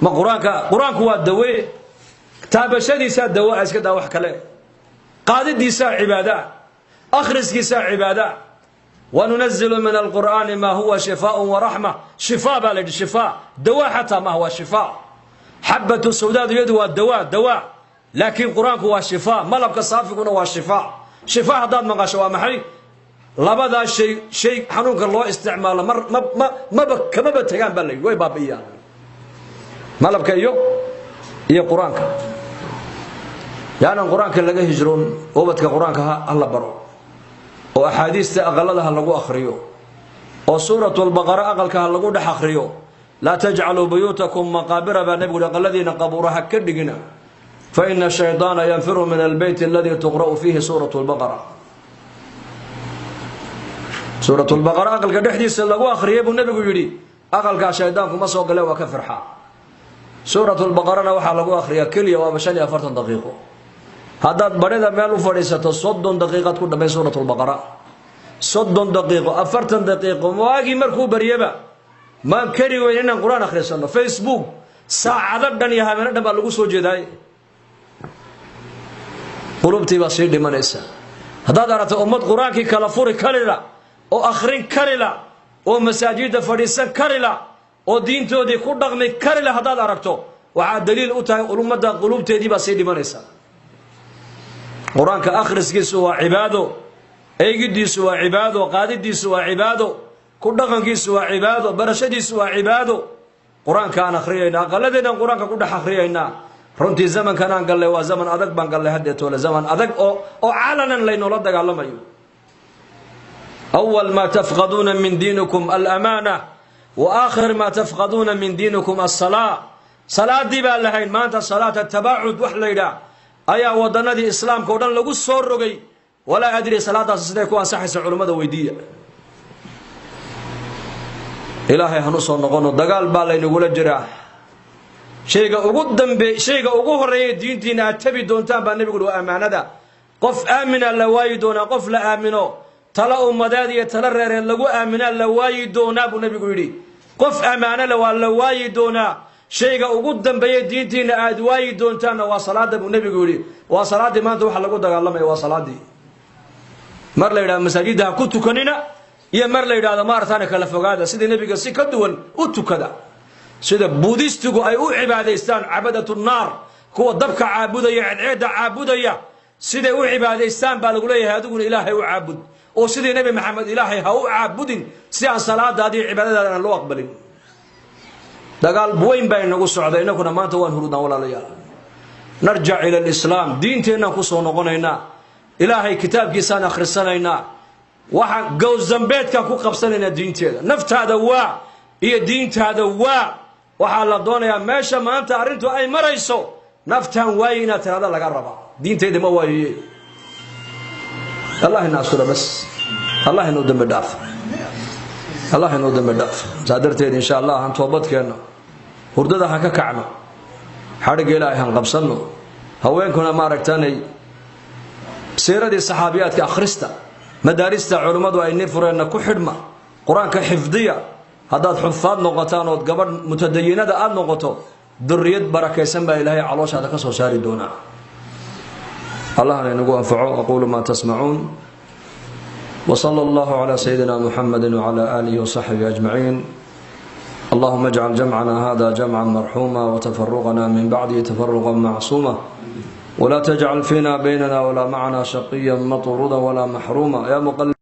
Ma qur-aanka? Qur-aanku waa dawee, taabashadiisaa dawa, iska daa wax kale. Qaadidiisaa cibaadaa, akhriskiisaa cibaadaa. Wanunazilu min alqur'aani maa huwa shifaaءun waraxma. Shifaa baa la yidhi, shifaa, dawaa xataa maaha, waa shifaa. Xabatu sawdaadu iyadu waa dawaa, dawaa, laakiin qur-aanku waa shifaa. Malabka saafiguna waa shifaa. Shifaa haddaad maqasho waa maxay? Labadaa shay, shay xanuunka loo isticmaalo mar ma ma maba kamaba tegaan baa la yidhi, way baabi'iyaan malabka iyo qur-aanka. Yaanan qur-aanka laga hijroon, ubadka qur-aanka ha la baro, oo axaadiista aqalada ha lagu akhriyo, oo suuratulbaqara aqalka ha lagu dhex akhriyo. Laa tajcaluu buyuutakum maqaabira baa nebigu uhi, aqaladiina qabuura ha ka dhigina. Fa ina shaydaana yanfiru min albeyt aladii tuqra'u fiihi suuratu lbaqara. Suuratulbaqara aqalka dhexdiisa lagu akhriyay buu nebigu yidhi, aqalkaa shaydaanku ma soo gale, waa ka firxaa. Suuratulbaqarana waxaa lagu akhriyaa keliya waaba 45 daqiiqo. Haddaad barida meel u fadhiisato 30 daqiiqaad ku dhammayn suuratulbaqara, 30 daqiiqo, 40 daqiiqo. Waagii markuu baryaba maan kari weyn inaan qur-aan akhrisano. Facebook saacado dhan iyo habeeno dhan baa lagu soo jeedaay, qulubtii baa sii dhimanaysa. Haddaad aragto ummad qur-aankii kala furi karila oo akhrin karila oo masaajidda fadhiisan karila oo diintoodii ku dhaqmi karila haddaad aragto, waxaa daliil u tahay ummadda qulubteedii baa sii dhimanaysa. Qur-aanka akhriskiisu waa cibaado, eegidiisu waa cibaado, qaadidiisu waa cibaado, ku dhaqankiisu waa cibaado, barashadiisu waa cibaado. Qur-aanka aan akhriyayna, aqaladeenaan qur-aanka ku dhex akhriyaynaa. Runtii zamankan aan gallay waa zaman adag baan gallay haddeetoole, zaman adag oo calanan laynoola dagaalamayo. Awal maa tafqaduuna min diinikum alamaana wa aakhir maa tafqaduuna min diinikum alsalaa. Salaadii baan lahayn, maanta salaat atabaacud wax la yidhaah ayaa wadanadii islaamka o dhan lagu soo rogay. Walaa adri salaadaasi siday ku ansaxaysa, culummada weydiiya. Ilaahay hanu soo noqono, dagaal baa laynagula jiraa. Shayga ugu dambe, shayga ugu horreeya diintiina aad tabi doontaan baa nebigu uhi waa ammaanada. Qof aamina la waayi doonaa, qof la aamino, tala ummadeed iyo tala reereed lagu aaminaa la waayi doonaa buu nebigu yidhi. Qof ammaano le waa la waayi doonaa. Shayga ugu dambeeya diintiina aad waayi doontaanna waa salaada buu nebigu yidhi. Waa salaaddii maanta waxa lagu dagaalamaya, waa salaaddii. Mar la yidhahdo masaajidda ha ku tukanina iyo mar la yidhahdo maarataana kala fogaada, sidii nebiga si ka duwan u tukada, sida buudistigu ay u cibaadaystaan, cabadatu naar, kuwa dabka caabudaya, ceedceedda caabudaya, siday u cibaadaystaan baa lagu leeyahay adiguna ilaahay u caabud, oo sidii nebi Maxamed ilaahay ha u caabudin si aan salaadaadii cibaadadaada aan loo aqbalin. Dagaal weyn baa inagu socda, inaguna maanta waan hurudnaa. Walaalayaal, narjac ila alislaam, diinteennaan kusoo noqonaynaa, ilaahay kitaabkiisaan akhrisanaynaa, waxaan gowsdambeedkaan ku qabsanaynaa diinteeda. Naftaada waa iyo diintaada waa. Waxaa la doonayaa meesha maanta arrintu ay marayso, naftaan waaye inaad tiraada laga rabaa, diintayda ma waayaye. Allah ina asura bas, Allah inuu dambi dhaaf, Allah inuu dambi dhaaf. Saa darteed insha Allah han toobadkeenno, hurdada han ka kacno, xadhigga ilaahay han qabsanno. Haweenkuna maaragtaanay siiradii saxaabiyaadka akhrista, madaarista culummadu ay ni fureenna ku xidhma, qur-aanka xifdiya. Haddaad xufaad noqotaan ood gabadh mutadayinada aada noqoto, duriyad barakaysan baa Ilaahay calooshaada ka soo saari doonaa. Allahna inagu anfaco. Aquulu maa tasmacuun, wsala allahu calaa sayidina muxamedi wcala aalihi wasaxbihi ajmaciin. Allahuma ajcal jamcana hada jamca marxuuma, watafaruqna min bacdihi tafaruqa macsuuma, wla tajcal fiina baynana walaa macna shaqiya matruuda walaa maxruuma ya muqalib.